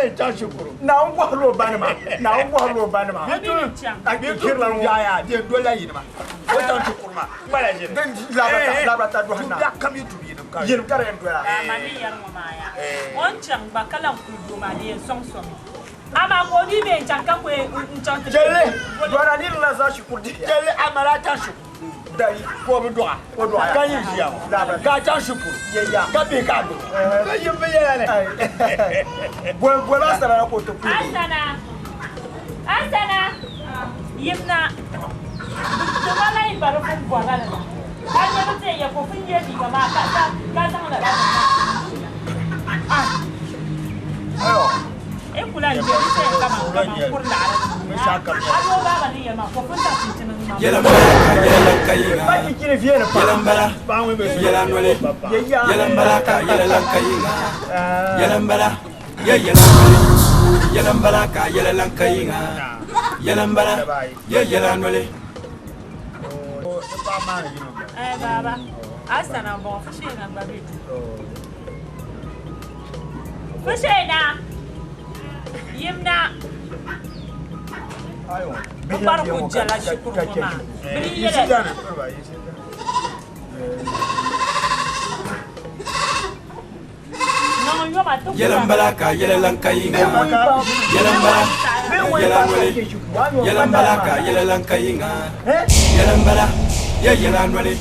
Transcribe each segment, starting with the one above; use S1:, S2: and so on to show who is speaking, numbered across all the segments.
S1: yɛn chaŋ shikuru.
S2: Naawuni bɔhirila o banima. Naawuni bɔhirila o banima.
S1: Bɛ tu yaaya di yɛn dolila yinima. O chaŋ shikuru maa ŋmala ʒiri.
S2: Din labirata labirata dɔhi na.
S1: Tubiɛɣu kam yi tubi yinim ka.
S2: Yinim ka di yɛn dola.
S3: Amaa ni yɛri ŋɔ maa yaa, o ni chaŋ gba ka lan kuli doo maa di yɛn sɔŋ sɔmi. Amaa ka o dii bee n-chaŋ ka ku n-chaŋ ti
S1: Jɛlli!
S2: Dɔna nirina zaa shikuru dihiya.
S1: Jɛlli a mali a chaŋ shikuru.
S2: Dayi.
S1: Ka o bi dɔɣa.
S2: O dɔɣa.
S1: Ka yi ʒiya ŋɔ.
S2: Labirata.
S1: Ka a chaŋ shikuru.
S2: Yɛya.
S1: Ka bihi ka a gbubi. Ka yim bi yɛla ni.
S2: Boli boli Asana na ka o ti kuli.
S3: Asana! Asana! Yimna! Di ŋmanila yi bari pun bɔrila li la. Ka nyɛ bi teei ya ka o pun ye liiga maa ka ka ka zaŋ lala bini maa
S2: Ah! Ayo.
S3: I ku lan je di shɛli kaman kaman kuri laɣiri ni. A doo baaba ni yɛli maa ka o pun zaŋ chinchini ŋma.
S4: Yɛla m-bala ka yɛla lan ka yiŋa.
S2: Pa chinchini viɛli pam.
S4: Yɛla m-bala yɛla noli.
S2: Yɛya.
S4: Yɛla m-bala ka yɛla lan ka yiŋa. Yɛla m-bala ya yɛla noli. Yɛla m-bala ka yɛla lan ka yiŋa. Yɛla m-bala ya yɛla noli.
S3: Eh baaba, Asana m-bɔŋɔ Fusheena gba be duu. Fusheena! Yimna! Bɛ kpari ku jɛla shikuru ŋɔ maa. Bɛ ni yɛli. Niŋ yoma ti
S4: Yɛla m-bala ka yɛla lan ka yiŋa. Yɛla m-bala ya yɛla noli. Yɛla m-bala ka yɛla lan ka yiŋa. Yɛla m-bala ya yɛla noli.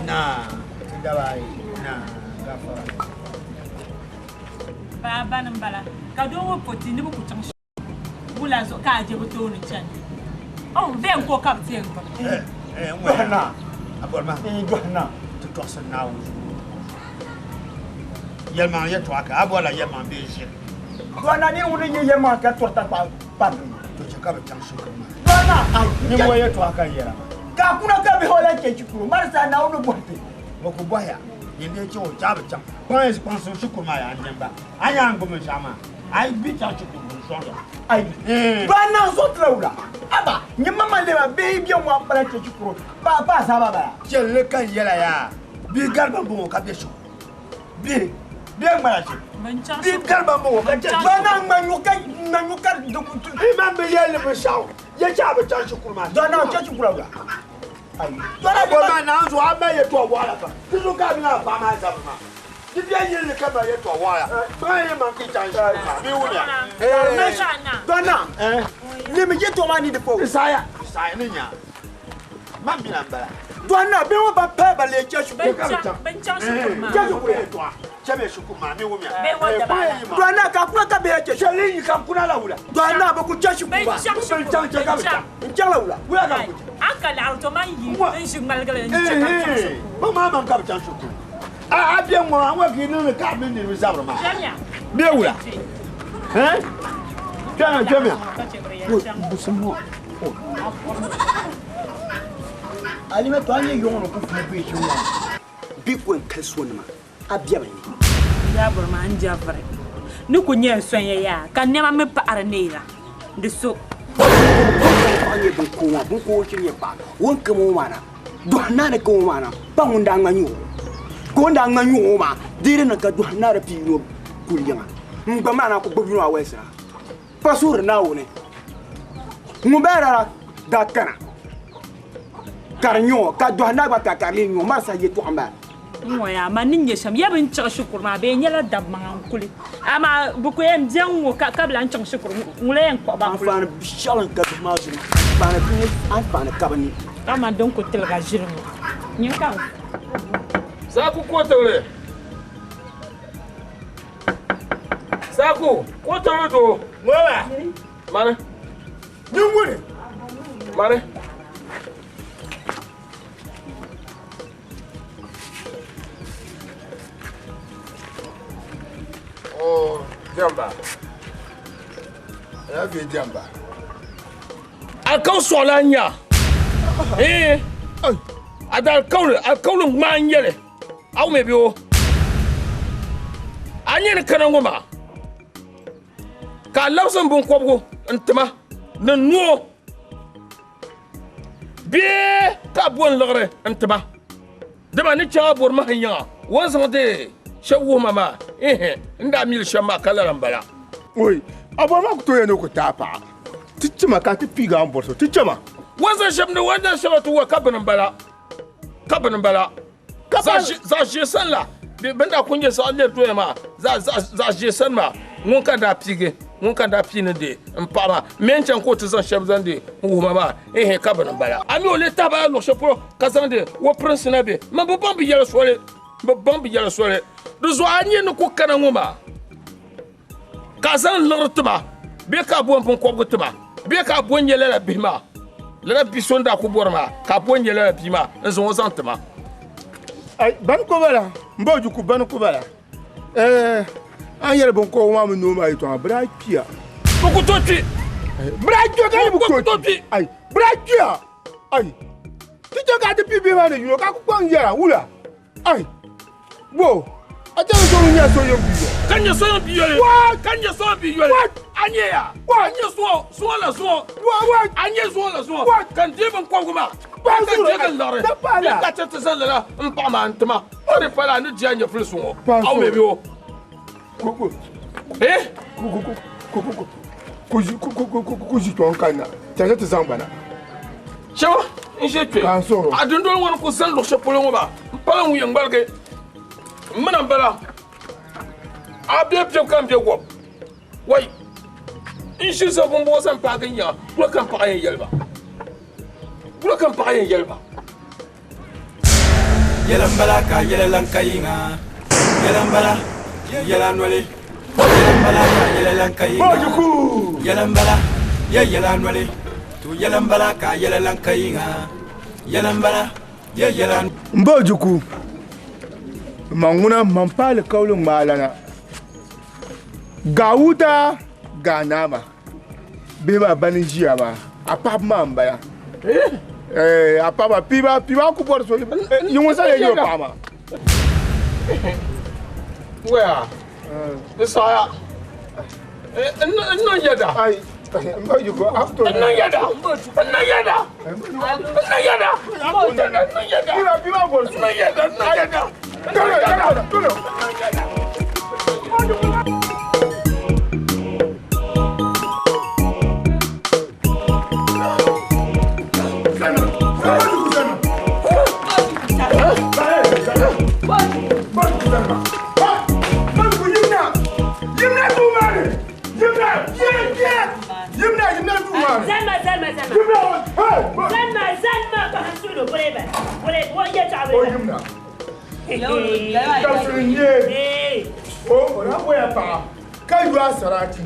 S1: Naa, ti daba ayi, naa, gafara.
S3: Baaba ni m-bala ka doo ŋɔ po ti ni bɛ ku chaŋ wula zuɣu ka a je bɛ tooni chani? Oh, bɛ n-ko ka bɛ ti yɛn gbubi.
S1: Eh, eh, n ŋɔya. A bɔri ma. Ti tɔɣisi Naawuni zuɣu. Yɛlimaŋli yɛltɔɣa ka a bɔrila yɛlimaŋ bee ʒiri.
S2: Dɔna ni ŋuni nyɛ yɛlimaŋ ka tɔri tankpaɣu pari ni.
S1: To chɛ ka bɛ chaŋ shikuru maa.
S2: Dɔna, ai,
S1: Ninvuɣ yɛltɔɣa ka n yɛra maa.
S2: Ka a kuna ka bihi o lan chɛ shikuru, marisa Naawuni bɔhi ti.
S1: Bɛ ku bɔhiya, nyin dee chɛ o chɛ a bi chaŋ. Kpaŋ yi kpaŋsi shikuru maa yaa n-dɛm ba. A nya a ni gbubi binshɛɣu maa, a yi bi chaŋ shikuru bɛ ni sɔŋdi a.
S2: Ai, ba naŋ zuɣu tila wula? Aba, nyini ma man lema bihi bɛ ŋɔ kpala chɛ shikuru pa pa azaaba bala.
S1: Chɛlli ka n yɛla yaa, bihi gari ban bɔŋɔ ka be shikuru. Bihi, bɛ ŋmala shɛ. Bihi gari ban bɔŋɔ ka chɛ.
S2: Ba naŋ ŋma nyu ka ŋma nyu ka di ku tu.
S1: I man bi yɛli ni binshɛɣu ya chɛ a bi chaŋ shikuru maa.
S2: Dɔ naŋ chɛ shikuru wula? Ai,
S1: Dɔ bɔri maa naŋ zuɣu a mali yɛltɔɣa waɣila pam. Di zuɣu ka a mini a paɣa maa zabiri maa. Di bɛ yili ni ka mali yɛltɔɣa waɣila. Paɣa yi man ka yi chaŋ shikuru maa bee wumiya.
S2: Dɔ naŋ, lemi yɛltɔɣa maa ni di fo.
S1: Di saaya, di saaya ni nya. Man mina m-bala.
S2: Dɔ naŋ, bihi ŋɔ ban pahi ba lee chɛ shikuru.
S1: Ka bi chaŋ.
S3: Bɛ chaŋ shikuru maa.
S1: Chɛ shikuru yɛltɔɣa. Chɛ bɛ shikuru maa mi wumiya.
S3: Bɛ ŋɔ daba ala.
S2: Dɔ naŋ, ka a kuna ka bihi chɛ shikuru.
S1: Chɛli yi ka kuna la wula.
S2: Dɔ naŋ, bɛ ku chɛ shikuru maa.
S3: Bɛ chaŋ shikuru.
S1: Bɛ chaŋ chɛ ka bɛ chaŋ.
S2: N chaŋ la wula?
S1: Wula ka bɛ ku chɛ.
S3: A ka laɣiri to man yi n ʒi ŋmaligili n chɛ ka bɛ chaŋ shikuru.
S1: Bɛ maa man ka bɛ chaŋ shikuru. A a bɛ ŋɔ a ŋɔ ka yi niŋdi ka a mini niriba zabiri maa.
S3: Chɛmiya.
S1: Bɛ wula. Hɛn? Chɛmiya chɛmiya.
S3: Ka chɛ bɛ yɛn chaŋ.
S2: Alima to a nyɛ yɔŋ ni ku fuli bɛ ʒi ŋɔ bi ko n kali so nima a bɛbi ni.
S3: Yaa bɔri maa n jabiri ni ku nyɛ n sonya yaa ka nɛma mi paɣiri neera di so.
S2: Paɣa nyɛ binkoo ŋɔ binkoo shiri nyɛ paɣa o ni kama o maa na dɔhi naa ni kama o maa na pa ŋun daa ŋma nyuɣu ka o ni daa ŋma nyuɣu maa di di niŋ ka dɔhi naa di pii yino kuli yiŋa n gba maa na ku gbubi yino a walisira pa suhuri Naawuni ŋun bala daa daa kana ka di nyɛ o ka dɔhi naa gba ka ka di lee nyɛ o marisa yɛltɔɣa m-bala.
S3: N ŋɔ yaa man ni nyɛ shɛm ya bi ni chaŋ shikuru maa bee nyɛla dab maŋa n kuli amaa bɛ ku yɛn bɛŋ ŋɔ ka ka bi lan chaŋ shikuru ŋula yɛn kpuɣi ba kuli.
S2: Anfaani shɛli n ka bihi maa zuɣu anfaani bihi anfaani ka bi ni.
S3: Amaa din ku tiliga ʒiri ŋɔ nyin ka bi.
S5: Saku kotili. Saku kotili doo.
S1: Ŋɔba.
S5: Mani.
S1: Ninguni.
S5: Mani.
S6: Oh, Diɛmba. Alaafee Diɛmba.
S5: Alikauli sɔɣila n nya. Ee, a da alikauli, alikauli ŋmaa n nyɛli. A wumi bɛ o. A nyɛ ni kana ŋɔ maa ka a labisi n binkɔbigu n tima ni n nuo bee ka a bo n liɣiri n tima. Dama ni chaŋ a bɔri mahi yiŋa, o ni zaŋ di Shɛba wuhi ma maa, ihi, n daa mili shɛm maa ka lala m-bala.
S6: Oi, a bɔri maa ku tooi yɛli ni o ku taai paɣa. Ti chɛ ma ka a ti piigi a ni bɔri so. Ti chɛ ma.
S5: O ni zaŋ shɛm ni o ni zaŋ shɛba ti wa ka bini m-bala. Ka bini m-bala. Zaɣ ʒiɛ sani la, bɛ ni daa kul nyɛ zaɣ lɛri doya maa, zaɣ ʒiɛ sani maa, ŋun ka n daa piigi, ŋun ka n daa pii ni deei m paɣa maa. M mi ni chaŋ ka o ti zaŋ shɛba zaŋ deei n-wuhi ma maa, ihi, ka bini m-bala. A mi o lee tahi ba la luɣ shɛli polo ka zaŋdi o pirinsi na bɛ? Man bi baŋ bɛ yɛla soli, m bi baŋ bɛ yɛla soli. Di zuɣu a ni nyɛ ni ku kana ŋɔ maa, ka a zaŋ liɣiri ti ma bee ka a bo m biŋkɔbigu ti ma bee ka a bo n-nyɛ lala bihi maa, lala bi so n daa ku bɔri maa, ka a bo n-nyɛ lala bia maa n-zaŋ o zaŋ ti ma.
S6: Ai, bani ko bala, m ba Ojukwu bani ko bala. Eh, a ni yɛli biŋkɔbigu maa mini noo maa yɛtɔɣa, bɛ daa kpiya.
S5: Bɛ ku tooi kpi.
S6: Bɛ daa kpiya ka yi bi tooi kpi. Ai, bɛ daa kpiya. Ai, ti chɛ ka a ti pii bihi maa ni yino ka a ku kpaŋ yɛra, wula? Ai, wo, a chɛ ni so ŋun nyɛ so yom bi yoli.
S5: Ka nyɛ so yom bi yoli.
S6: What?
S5: Ka nyɛ so yom bi yoli.
S6: What?
S5: A nyɛ ya.
S6: What?
S5: A nyɛ zuɣu, zuɣu la zuɣu.
S6: What? What?
S5: A nyɛ zuɣu la zuɣu.
S6: What?
S5: Ka n deei binkɔbigu maa.
S6: Ba
S5: Ka
S6: zuɣu
S5: deei ka liɣiri.
S6: Da pa la.
S5: Bee ka chɛ ti zaŋ lala m paɣa maa n-ti ma. O di pala a ni di a nyɛ fuli suŋ o.
S6: Ba
S5: Aw
S6: zuɣu.
S5: mi bi o.
S6: Ku ku.
S5: Eh?
S6: Ku ku ku ku ku ku. Ku ʒi ku ku ku ku ku ʒi kpɛŋ kanna. Chɛ ti zaŋ ba na.
S5: Shɛba n ʒe kpe.
S6: Ka n suhir o.
S5: A dundoli ŋɔ ni ku zani luɣ shɛli polo ŋɔ maa, m pala ŋun yɛn ŋmaligi m mina m-bala. A be piɛbu ka m be gɔbu. Wai! N ʒi zuɣu bɔmbɔŋɔ zaŋ paagi n yiŋa, kula ka m paɣa yɛn yɛli ba. Kula ka m paɣa yɛn yɛli ba.
S4: Yɛla m-bala ka yɛla lan ka yiŋa. Yɛla m-bala, yɛla noli. Yɛla m-bala ka yɛla lan ka yiŋa. Yɛla m-bala, ya yɛla noli. To yɛla m-bala ka yɛla lan ka yiŋa. Yɛla m-bala, ya yɛla.
S6: M ba Ojukwu, man ŋuna man paali kauli ŋmaalana. Gawuta Ganama. Bihi maa bani n-ʒiya maa, a paɣaba maa m-bala. Eh, a paɣaba, piiba, piiba ku bɔri so, yi ŋun sa lee nyɛ o paɣa maa.
S5: Waya, di saɣaya. N niŋ yɛda.
S6: Ai, m ba Ojukwu, a ku tooi
S5: N niŋ yɛda. N niŋ yɛda. N niŋ yɛda. N niŋ yɛda.
S6: Piiba, piiba bɔri so.
S5: N niŋ yɛda, n niŋ yɛda. N niŋ yɛda.
S6: Tolo, tolo.
S5: N niŋ yɛda.
S3: Zalma, zalma, zalma. Zalma, zalma, ka han suɣili o bole ba. Bole, o yɛltɔɣa bole ba.
S6: Ka yu a sarati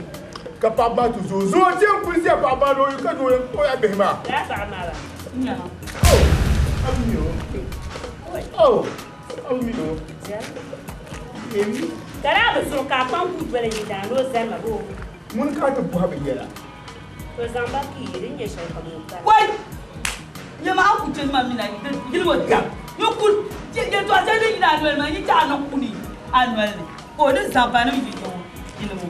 S6: ka paɣaba maa ti zooi zooi ti yɛn kuli ʒiya paɣaba maa ni o yu ka zooi o ya bihi maa.
S3: Lala paɣaba maa ba.
S6: Oh, a bi mi o. Oh, a bi mi o.
S3: Ka daa bi zuɣu ka a kpaŋ ku doli yi daa ni o zalima bee o.
S6: Ŋuni ka a ti bɔhi bi yɛla.
S3: To zaŋ ba ki din nyɛ shɛli kam ŋun kara.
S7: Wai! Nyama a ku chɛ ma mina yili ŋɔ dam. Yi ku yɛltɔɣa shɛli din yina a noli maa yi chɛ a niŋ kuni a noli ni ka o ni zaŋ ba niŋ yi ŋɔ yili ŋɔ.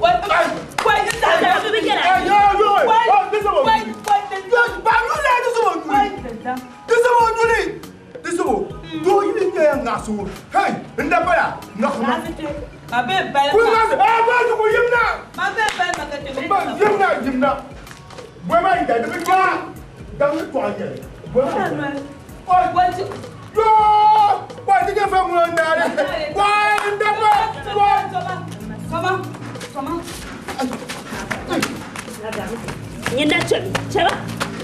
S7: Wai! Wai! N saha Wai! Wai! Wai! Wai!
S6: Di sabo nyuli di sabo doo yili nyɛla ŋaɣisigu hei n da bala ŋaɣisima
S7: Ma be bali
S6: kuli
S7: ma.
S6: ŋaɣisi a ba jugu yimna
S7: Ma be bali ma ka chɛ
S6: ba yimna yimna bɔi maa yi da di bi gaa daŋ ni tɔɣa nyɛli bɔi maa yi da
S7: Wai!
S6: yoo wai ti nyɛ fɛn ŋuna n daari wai n da ba wai.
S7: Soma! Soma!
S3: Nyina chɛmi chɛba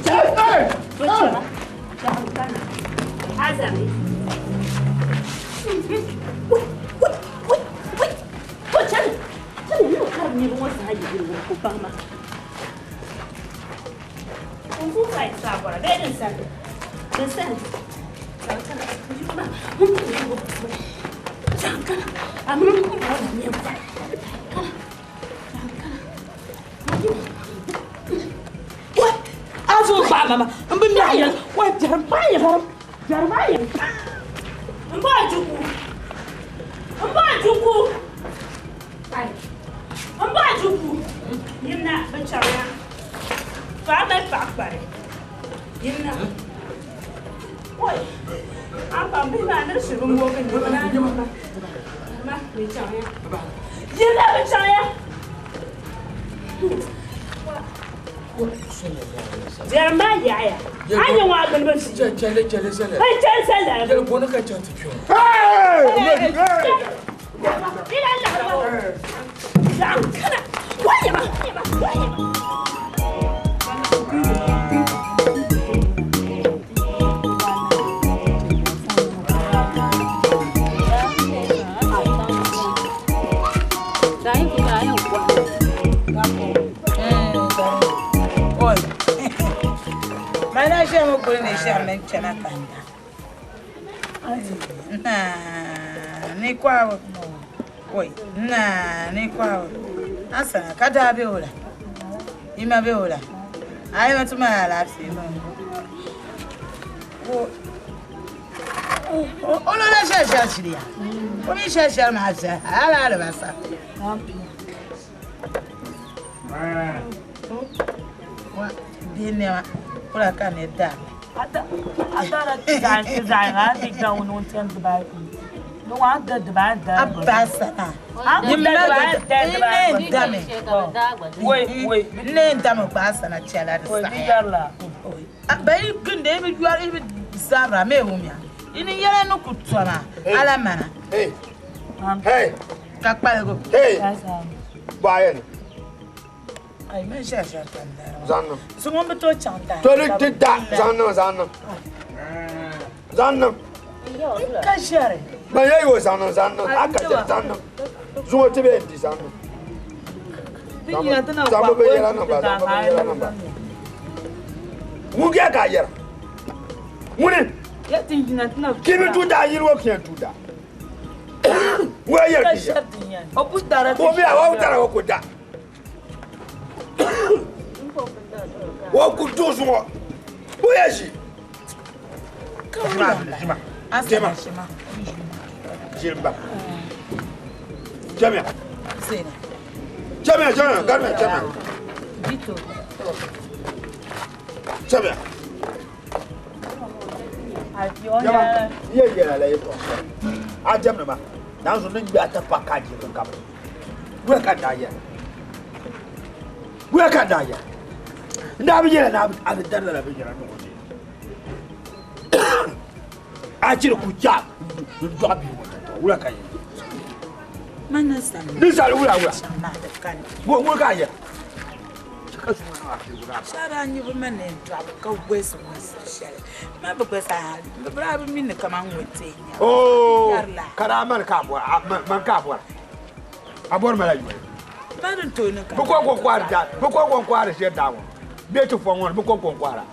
S3: chɛba
S6: Hey!
S3: to chɛba chɛba kana azami. To chɛmi chɛmi ni kari niriba ŋɔ zaa yi yili ŋɔ ko baŋ ma. N ku ka yi saa bɔra bee din sani din sani chɛba kana yili maa n ku yi chɛba kana a mini n bɔra nyɛ kana chɛba kana.
S7: Wai! A zuɣu gbaai ma ma n bi mi a yɛla. Wai biɛrim biɛrim a yɛm.
S3: M ba Ojukwu m ba Ojukwu ai m ba Ojukwu yimna bi chaŋya to a mali paɣa kpari yimna oi a Yirila bi chaŋ ya. Biɛrim maa yaɣiya. A nyɛ ŋɔ a gbuni bi ʒi.
S5: Chɛli chɛli sali.
S3: N chɛli sali.
S5: Yɛli bɔni ka chaŋ ti kpɛ ŋɔ.
S3: Ila laɣiri wa. Zaɣim kana. Wayima. Wayima.
S7: Oi. Mana shɛm kuli ni shɛm mini chana kanda. Na ni kwa oi na ni kwa asana ka daa be wula ima be wula ayi ma tuma alaafee ma o o lola shɛli shɛli shiriya o mi shɛli shɛli maa viɛla ala alibasa wa bihi nɛma kula ka ni daa Abasana. Ne dami gbaasana chɛla di saɣaya ba yi gindi yi bi yɔri yi bi zabira mi wumya yi ni yɛla ni ku toma ala mana ka kpaligu
S1: Bayan.
S7: ai man shɛri shɛri ka n dari
S1: Zannim.
S7: so ŋun bi tooi chaŋ daa
S1: To ni ti da zannim zannim. Zannim.
S7: ka shɛri
S1: Ban yayi wo zannim zannim. Aka jɛ zannim. Zuŋɔ ti bɛ di zannim. Zambo bɛ yɛla niŋ ba zambo bɛ yɛla niŋ ba. Ŋun kɛ k'a yɛra. Ŋuni k'i bi tu da yiri wo kiyɛn tu da. Ŋun yɛrɛ k'i yɛra. O mi a wa dara o ko da. O ku du zuŋɔ. O yɛ zi. Jima
S7: asana shima
S1: jima. Jamiya.
S7: zina
S1: Jamiya jamiya gariya jamiya.
S7: dito
S1: Jamiya. Jama n'i ye yɛlɛ la ye tɔ a jɛm ma n'an sɔn ne bɛ a tɛ pa k'a jɛ ka bɔ bóyá ka da yɛlɛ bóyá ka da yɛlɛ n'a bɛ yɛlɛ n'a bɛ a bɛ da la a bɛ yɛlɛ ɲɔgɔn cɛ a cire ku ja n dɔgɔ bi wɔ tɔ wula ka yɛlɛ
S7: man na sani
S1: ni sali wula wula
S7: maa di kani
S1: wo wo k'a yɛlɛ ka suma n'a kɛ wula.
S7: shɛra nyibu ma ni dɔɣibu ka gosi gosi shɛli ma bi gosi a bi bira bi mi ni kaman ŋun ti nya
S1: Oo
S7: Yarila.
S1: kara man k'a bɔ a man k'a bɔra a bɔra ma la jumɛn.
S7: ma din tooi ni ka
S1: bi ko ko kwari da bi ko ko kwari she da ŋɔ bee ti fɔ ŋɔ bi ko ko kwara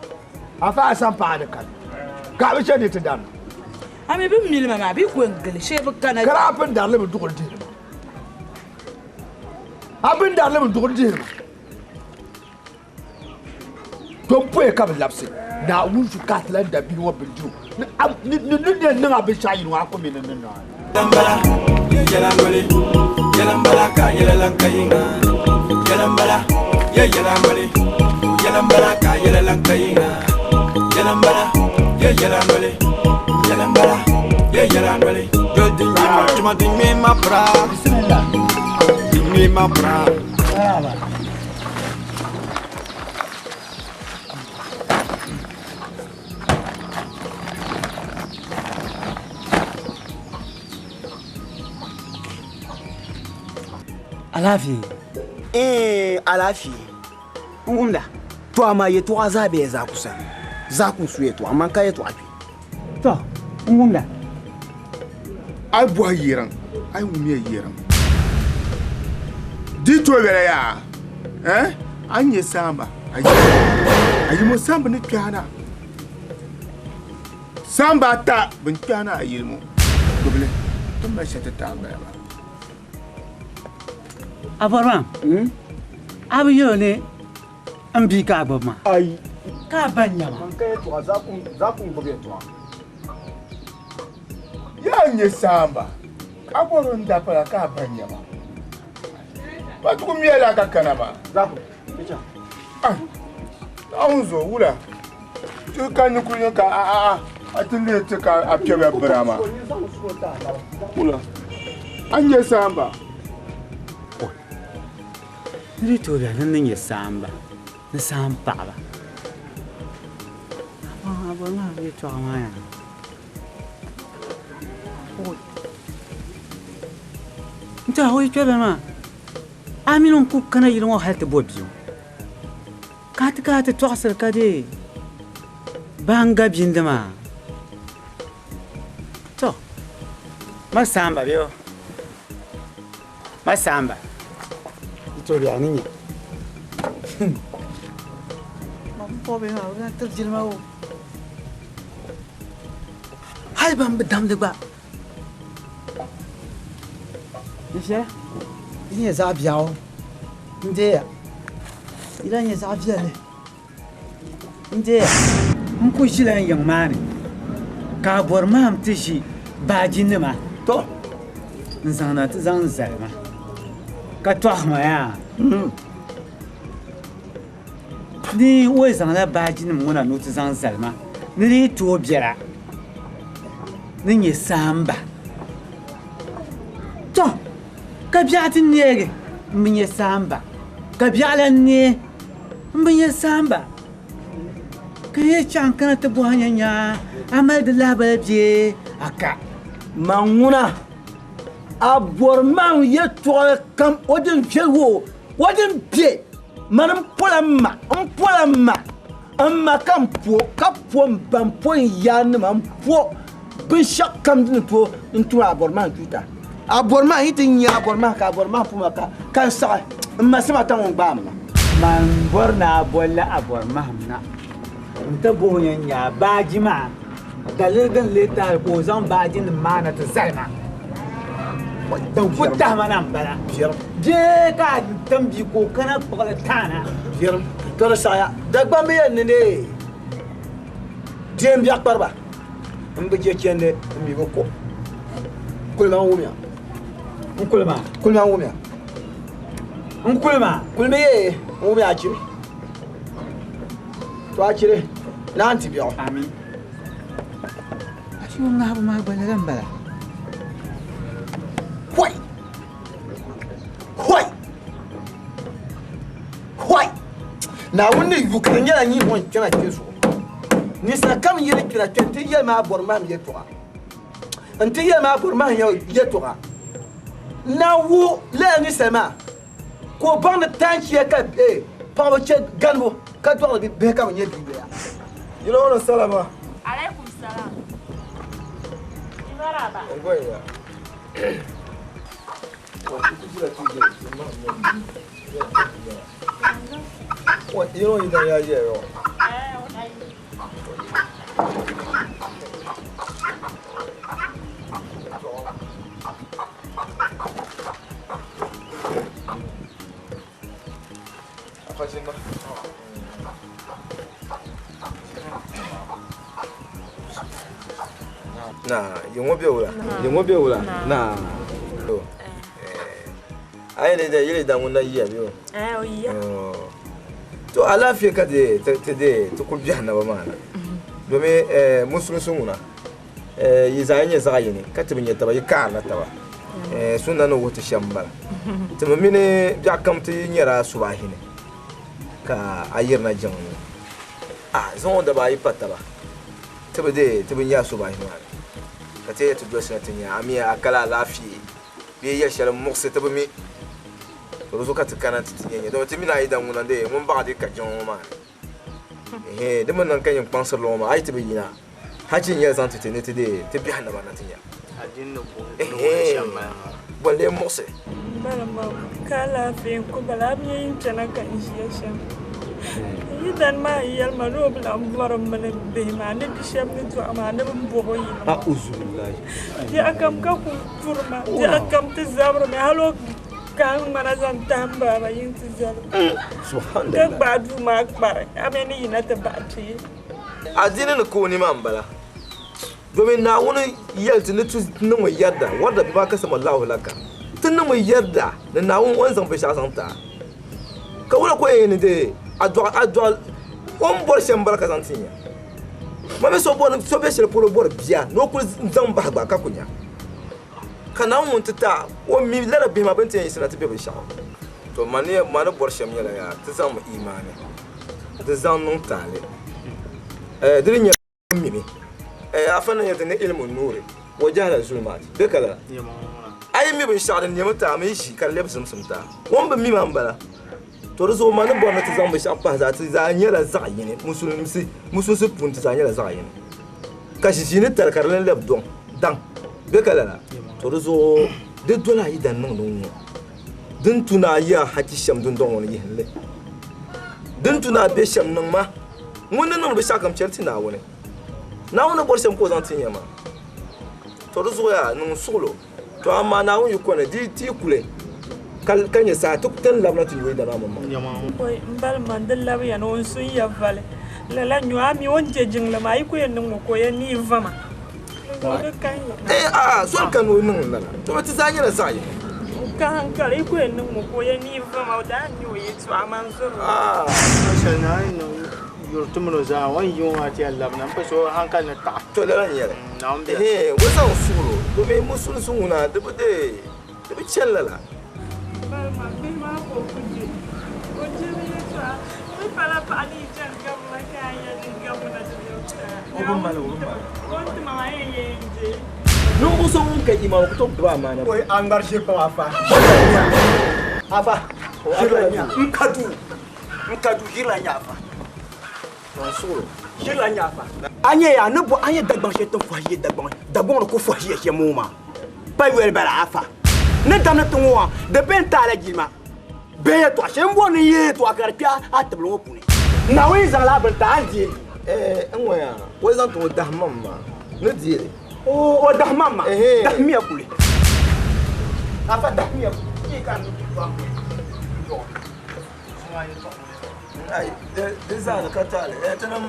S1: a fa a san paɣa di kan ka bi che ni ti dan
S7: a mi bi milima maa bi ko n gili shee bi kana
S1: kara a pin darili mi duɣuri dihiri ma a pin darili mi duɣuri dihiri ma to n poya ka bi labisi naawuni su ka ti lan da bihi ŋɔ bindirigu ni a- ni ni ni ni niŋ a binshaɣu yini ŋɔ a ku mi ni ni niŋ a.
S4: Yɛlɛmbala, ye yɛla noli. Yɛlɛmbala ka yɛlɛla ka yiŋa. Yɛlɛmbala, ye yɛla noli. Yɛlɛmbala ka yɛlɛla ka yiŋa. Yɛlɛmbala, ye yɛla noli. Yɛlɛmbala, ye yɛla noli. Jol di ŋme ma juma di ŋme ma pra. Di ŋme ma pra.
S2: Alaafee eh alaafee n wumda to amaa yɛltɔɣa zaa bela zaaku sani zaaku n su yɛltɔɣa man ka yɛltɔɣa kpe to n wumda
S6: a bɔhi yiriŋ a yi wumiya yiriŋ di tooi bɛla yaa eh a nyɛ saamba a yimo saamba ni kpɛhina saamba ata bin kpɛhina a yilimo gbubili ti mali shɛli ti taai bala maa
S8: A bɔri maa a bi yɛl o ni n bia ka a gbubi maa
S1: ayi
S8: ka a ba nyama
S1: man ka yɛltɔɣa zaaku n gbubi yɛltɔɣa
S6: yaa nyɛ saamba a bɔri n dapala ka a ba nyama patuku miyala ka kana maa
S1: zaaku ti chaŋ
S6: ah naawuni zo wula ti ka ni kuli ka a a a A ti leei ti ka a kpɛbila bira maa. Wula? A nyɛ saamba?
S8: Ni di tooi biɛhi ni ni nyɛ saamba ni saam paɣaba. Amaa a bɔri maa yɛltɔɣa maa yaa. N tɛha o yi kpɛbila maa a mini n ku kana yili ŋɔ hali ti bo bia ŋɔ. Ka a ti kana ti tɔɣisiri ka deei baa n-ga bindi maa. Tɔ! Ma saamba bee o? Ma saamba. Yi tooi biɛhi ni nya. Ma m bɔbi maa, bɛ lahi tiri jilima o. Hali ban bi damdi gba. N viɛla, yi nyɛ zaɣ biɛɣu n deeya, yi lahi nyɛ zaɣ viɛlli n deeya. N ku ʒila n yiŋ maa ni, ka a bɔri ma ti ʒi baajinima tɔ n-zaŋ na ti zaŋ zali ma, ka tɔɣisi ma yaa ni o zaŋla baajinima ŋɔ na ni o ti zaŋ zali ma ni di yi tooi biɛla. Ni nyɛ saamba. Tɔ! Ka biɛɣu ti neegi m-bi nyɛ saamba, ka biɛɣu lan neei m-bi nyɛ saamba. Ka yi chaŋ kana ti bɔhi nya nya a mali di lahibali bee a ka?
S1: Man ŋuna, a bɔri man yɛtɔɣa kam o din viɛl o, o din be, mani m pola m ma, m pola m ma. M ma ka m po, ka po m ba, m po n yaannima, m po binshɛɣu kam din ni tooi n tum a bɔri ma n tuuta. A bɔri ma, n yi ti nya a bɔri ma ka a bɔri ma m-po ma ka n saɣi m ma sima ta ŋun gbaai ma.
S8: Man bɔri ni a boli la a bɔri mahim na n-ti buhi o nya a baaji maa daliri din lee taali ka o zaŋ baajinim maa na ti zali ma. Din ku tahi ma na m-bala. Bee ka a tim bia ka o kana kpuɣili taana.
S1: To di saɣiya, Dagbamb yɛn ni neei deem biɛɣukpariba m-bi je chandi m-mi bi ko. Kulima n-wumiya.
S8: N kulima.
S1: Kulima n-wumiya.
S8: N kulima.
S1: Kulimi yee n-wumiya a chiri. To a chiri naan ti biɛɣu.
S8: Amin. Achi o ŋahibu maa gba lala m-bala.
S1: Hoi! Hoi! Hoi! Naawuni ni yu ka di nyɛla nyin ŋɔ n-kpɛna kpe zuɣu. Ninsal kam yi di kpɛna kpe nti yɛli ma a bɔri mahim yɛtɔɣa. Nti yɛli ma a bɔri mahim yɛtɔɣa. Na wuhi lala ninsal maa ka o baŋ ni taanchia ka paɣiba chɛ ganibu ka dɔɣiri bihi ka bɛ nyɛ biiyoya. Yino ŋɔ ni salama.
S3: Alaikum salam. Maraba.
S1: Ngoya. Yino yi dan ya yɛ yɔ. Na, yi ŋɔ be wula? Yi ŋɔ be wula? Na. A yi da yili da ŋun na yiya bɛ o?
S3: Eh, o yiya.
S1: To alaafee ka ti ti de ti kuli biɛhi naba maa na. Domi musulinsi ŋuna yi zaa nyɛ zaɣ yini ka ti bi nyɛ taba yi kaarila taba. Sunna ni wuhi ti shɛm m-bala. Ti mi mini biɛɣu kam ti nyɛla subahini ka a yirina jiŋli ni. A zaŋ o daba ayi pa taba ti bi deei ti bi nya subahini maa ni ka ti yɛli ti dolisina ti nya a mi a kala alaafee bee yɛl shɛli m-muɣisi ti bi mi. To di zuɣu ka ti kana nti ti nya nya domi ti mi ni a yi daŋ ŋuna n-deei ŋun baɣa di ka jiŋli ŋɔ maa ni. Ɛhɛn, di mi niŋ ka nyin kpaŋsirili ŋɔ maa a yi ti bi yina hachi n-yɛli zaŋ ti ti ni ti deei ti biɛhi naba na ti nya. Ɛhɛn, bɔ n-lee muɣisi?
S9: Bala maa ka alaafee n-ku bala a mi yi chana ka n ʒiya shɛm. N yidana maa yɛli ma ni o bi lan bɔri m mini m bihi maa ni bi shɛba ni dɔɣi maa ni bɛ bɔbi o yino maa. Biɛɣu kam ka ku puri ma, biɛɣu kam ti zabiri mi hali o kahi ŋmana zaŋ tahi m baaba yi nti zali o ka gbaai duu maa kpari a mi ni yina ti bahi kpee.
S1: Adiini ni ka o nima m-bala. Domin Naawuni yɛli ti ni ti niŋmi yɛrida, warda bima kasama Allahu laka, ti niŋmi yɛrida ni Naawuni o ni zaŋ binshɛɣu zaŋ ti a. Ka wula ka o yɛn ni deei a dɔɣi a dɔɣi o ni bɔri shɛm m-bala ka zaŋ ti ya.
S10: Ma mi so bɔri so bɛ shɛli polo bɔri bia ni o kuli zaŋ bahi gba ka ku nya. Ka Naawuni ŋun ti ta o mi lala bihi maa bɛ ni ti yɛn yiɣisina ti be binshɛɣu. To ma ni ma ni bɔri shɛm nyɛla yaa ti zaŋmi imaani di zaŋ niŋ taali. Eh, di di nyɛla mimi. Eh, afa ni yɛn ti ni ilmu nuuri wa jahila zulumaat bɛ ka lala. A yi mi binshɛɣu din nɛmi ti a mi ʒi ka di lɛbi zimsim ti a. O ni bi mi maa m-bala. To di zuɣu ma ni bɔri ni ti zaŋ binshɛɣu pahi zaa ti zaa nyɛla zaɣ yini musulinsi musulinsi puuni ti zaa nyɛla zaɣ yini ka ʒiʒiinitali ka di lan lɛbi dɔŋ daŋ bɛ ka lala. To di zuɣu di doli a yidan niŋdi ŋ-ŋɔ din tu ni a yi a hachi shɛm dundɔŋ ŋɔ ni yihim li. Din tu ni a be shɛm niŋ ma. Ŋun ni niŋdi binshɛɣukam chɛri ti Naawuni. Naawuni ni bɔri shɛm ka o zaŋ ti ya maa. To di zuɣu yaa niŋ suɣilo. To amaa Naawuni yi kɔni di ti yi kuli ka ka nyɛ saha ti ti ni labina ti nyo yi dana maŋmaŋ.
S9: Oi, m bali ma di labiya ni o ni sun ya vali. Lala nyo a mi o ni je jiŋli maa yi ku yɛn niŋ o ka o yɛn neei va ma.
S10: Eh, a soli ka ni o niŋ lala. To bɛ ti zaa nyɛla zaɣ yini.
S9: O ka hankali yi ku yɛn niŋ o ka o yɛn neei va ma o daa ni nya o yɛltɔɣa maa n-zɔri o.
S6: Shɛli naa yi niŋ yuri ti mini o zaa o ni yi ŋɔ maa ti yɛn labina m-pa so hankali ni taɣi.
S10: To lala n-nyɛ li. Ehe, o zaŋ suɣilo domi musulinsi ŋuna di bi deei di bi chani lala.
S9: Balima, bihi maa ka o ku je. O jeri yɛltɔɣa. Di pala paɣa ni yi chani gabu ma ka a yɛli ni gabu na ti yɛltɔɣa.
S10: O bi mali, o bi mali.
S9: O ni ti ma maa yɛn yɛn je.
S10: Ninvuɣ so ŋun ka imaani ku tooi gbubi amaana.
S2: Oi, a ŋmari ʒiri pam afa. Afa, ʒiri la nya. N ka duu, n ka duu ʒiri la nya afa. Ʒiri la nya afa. A nya ya, ni bo a nya Dagbaŋ shɛli ti ni fɔhi ʒiya Dagbaŋ, Dagbaŋ ni ku fɔhi ʒiya shɛm ŋɔ maa, pa yoli bala afa. Ni damdi ti ŋɔ maa, di be n taala jilima bee yɛtɔɣa shɛli m-bɔri ni n yee yɛtɔɣa ka di kpe a tibili ŋɔ puuni. Naawuni yi zaŋla a bini ti a, a ni deei li.
S10: Ɛɛ, n ŋɔ yaa, o yi zaŋ ti ŋɔ dahimam maa, ni deei li.
S2: O dahimam maa, dahimiya kuli. Afa dahimiya kuli. Yi ka ni ti tɔɣi
S10: Ai, di zaa ni ka taali. Eh, ti niŋ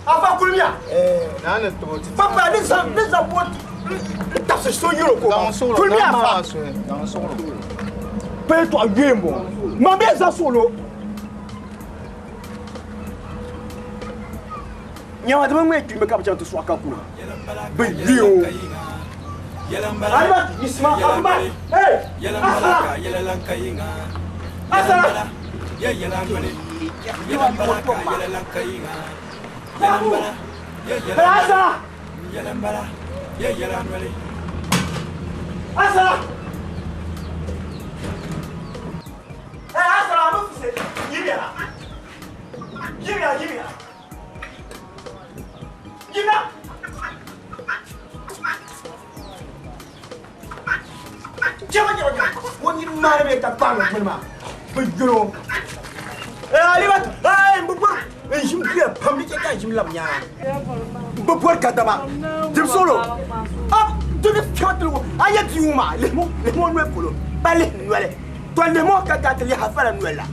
S2: Afa kulimiya. Papa ni zaŋ ni zaŋ bo n tabisi so yɛlo ko kulimiya afa. Pɛɛ tɔɣa yue n bɔŋɔ. Ma bɛ zaŋ suɣulo. Nyama di bi ŋmɛ kpimbi ka bi chaŋ ti sɔɣi ka kuna. Bɛ yue o. Alima yisima Abuma hey Asala Asala. Asala Asala. Hey Asala amu fise yimiya yimiya yimiya. Yimiya. Jama jama jama. Wo niriba maa ni bɛ ka kpaŋ gbuni maa. Bɛ yolo. Eh Alima, eh n bi bɔri n ʒim duya pam di chɛ ka n ʒim labi nyaanga. N bi bɔri kadama. Dim solo. A di ni kpɛma tiligu a yɛ bia ŋɔ maa lihimo lihimo noli polo pa lihi noli. To lihimo ka ka ti lihi a fala noli la.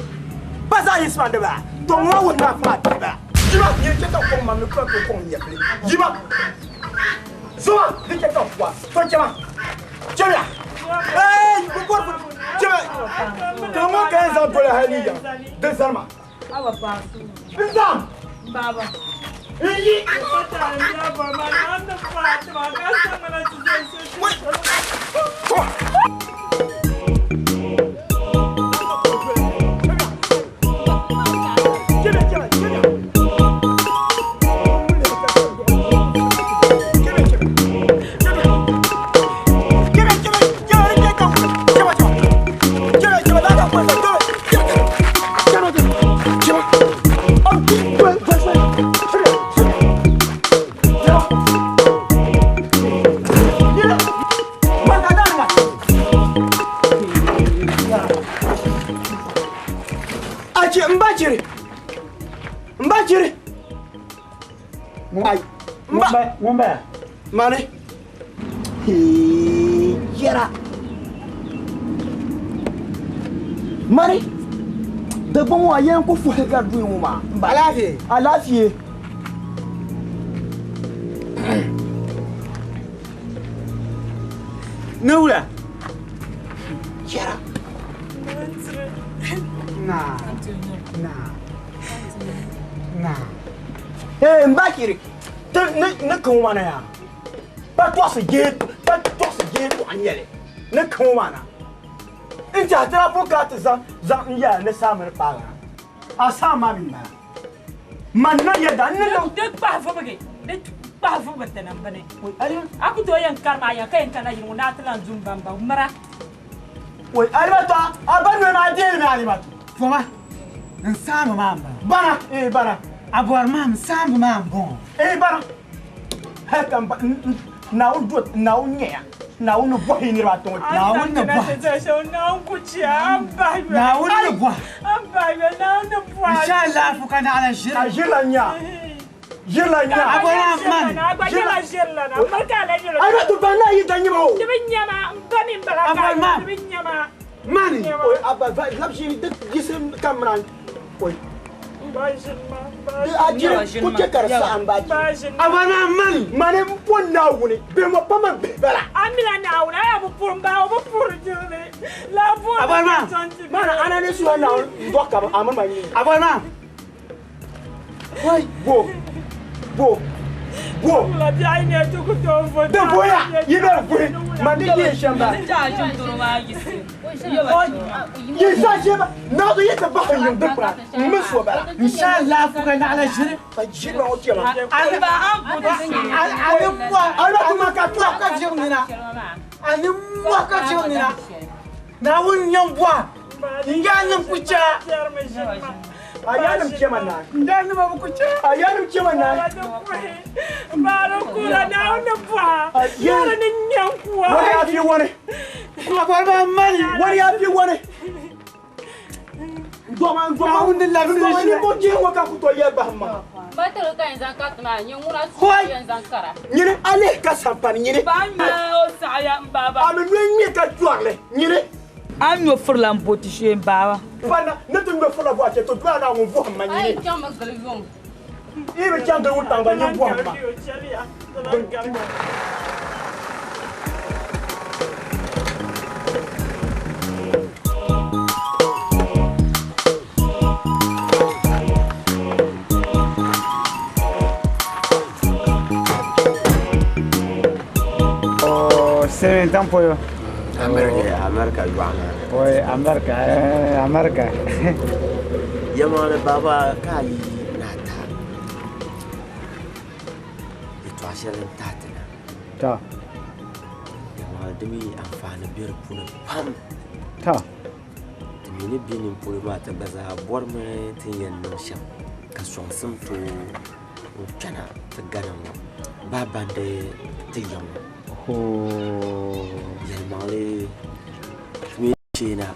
S2: Pa zaɣ yinsi maa di bala. To ŋɔ maa wuhi ni a fa a bia bala. Yima nyini chɛ ka kɔŋ ma mi ku lahi tooi kɔŋ nyɛpili. Yima. Zoma di chɛ ka kuwa. To chɛma. Chɛmiya. Hey, bi bɔri bi chɛma. To ŋɔ ka yɛn zaŋ doli hali ni yaŋ. Di zani ma. N zaŋ. N yi. Ache mbachiri mbachiri ai mba
S8: ŋun bala
S2: mani yɛra mani Dagbaŋ ŋɔ a yɛn ku fuhi gari duya ŋɔ maa mba
S7: Alaafee.
S2: Alaafee.
S8: Ni wula
S2: yɛra na na na. Hey, Mbakiri. Ti ni ni kaŋɔ maa na yaa. Pa tɔɣisi jee pa tɔɣisi jee tɔɣa nyɛli ni kaŋɔ maa na. N tiɛha ti daa pun kana ti zaŋ zaŋ n yɛla ni saa mini kpaaga na. A saa maa mi m-bala. Man niŋ yɛda n ni niŋ.
S9: Di kpahi vubigi, di kpahi vubigi ti niŋ bini. A ku tooi yɛn karim a ya ka yɛn kana yili ŋɔ ni a ti lan du m-bamba mira.
S2: Oi, Alimatu, a ba noli maa deeli mi Alimatu.
S8: Foma, n saamba maa m-bala.
S2: Bana, ee bana.
S8: A bɔri ma n saamba maa m-bɔŋɔ.
S2: Ee bana. Hali ka m ba, Naawuni do, Naawuni nyɛya. Naawuni ni bɔhi yi niriba ata ŋɔ.
S8: Naawuni ni bɔhi.
S9: Naawuni ku chɛ a, m bahi yoli.
S8: Naawuni ni bɔhi.
S9: M bahi yoli, Naawuni ni bɔhi.
S8: N chɛ alaafoo ka naɣila ʒiri.
S2: A ʒirila n-nya. Ʒirila n-nya.
S8: A bɔri a mani.
S9: A gba nyɛla ʒirilana. Miri ka a lahi nyɛla.
S2: Alimatu, ba naa yi da nyɛ ma o.
S9: Di bi nya ma, m ba mi m-bala
S8: A bɔri ma.
S9: Di bi nya ma.
S8: Mani.
S2: Oi, a ba, va, lab ʒiri, di yiɣisi ka mira. Oi. A jiri ku chɛ ka di saɣim ba jiri.
S8: A bɔri ma mani.
S2: Mani m-po Naawuni, bihi ŋɔ pa man bihi bala.
S9: A mila Naawuni, a yaa bi puri m-bahi, o bi puhiri jirili. Lala
S8: A bɔri ma.
S2: Mana a na ni suhi Naawuni n-dɔɣi ka a mini ma nyini.
S8: A bɔri ma.
S2: Wai, bo, bo, bo. Di boya, yi bɛ vuhi, man di yi shɛm ba. Yi sa shɛm ba, naɣ yi ti bahi yiŋ dikpuna, m mi so bala.
S8: N chɛ alaafoo ka naɣila ʒiri.
S2: Ka ʒiri maa ŋɔ chɛma.
S8: A ni bɔhi,
S2: A ni tuma ka
S8: bɔhi ka viɛg nina. A ni bɔhi ka viɛg nina. Naawuni nyɛ m bɔha. N yaannim ku chɛ a.
S2: A yaannim chɛ ma naai.
S8: N yaannima bi ku chɛ
S2: a. A yaannim chɛ ma naai. Wani yaa fi wani.
S8: A bɔri ma mani.
S2: Wani yaa fi wani. Dɔma dɔma.
S8: Naawuni ni labisi
S2: Dɔma
S8: ni
S2: ni mo jee ŋɔ ka ku tooi yɛli bahi ma. Nyini a lihi ka sampani nyini. A mi noli ŋme ka jɔrili nyini.
S7: A ni nyo furila m-bo ti shee m-baaba.
S2: Bana ni ti ŋme furila bɔha chɛ ti dɔla naa ŋun vuhim ma nyini. Yi bi chaŋ gili wuntaŋ gba nyin bɔhim ma.
S8: Oh, Seven Tampoyo.
S11: America, America yɔɣu
S8: Oi, America, America.
S11: Yɛlimaŋli baaba ka a yi ni ata yɛtɔɣa shɛli n-tahi ti na.
S8: To.
S11: Yɛlimaŋli di mi anfaani be di puuni pam.
S8: To.
S11: Ti mi ni be nini polo maa ti gba zaa bɔrimi ti ni yɛn niŋ shɛm ka sɔŋsim tooi n-kpɛna ti Ghana ŋɔ bahi bandi ti ya ŋɔ. Yɛlimaŋli ti mi sheena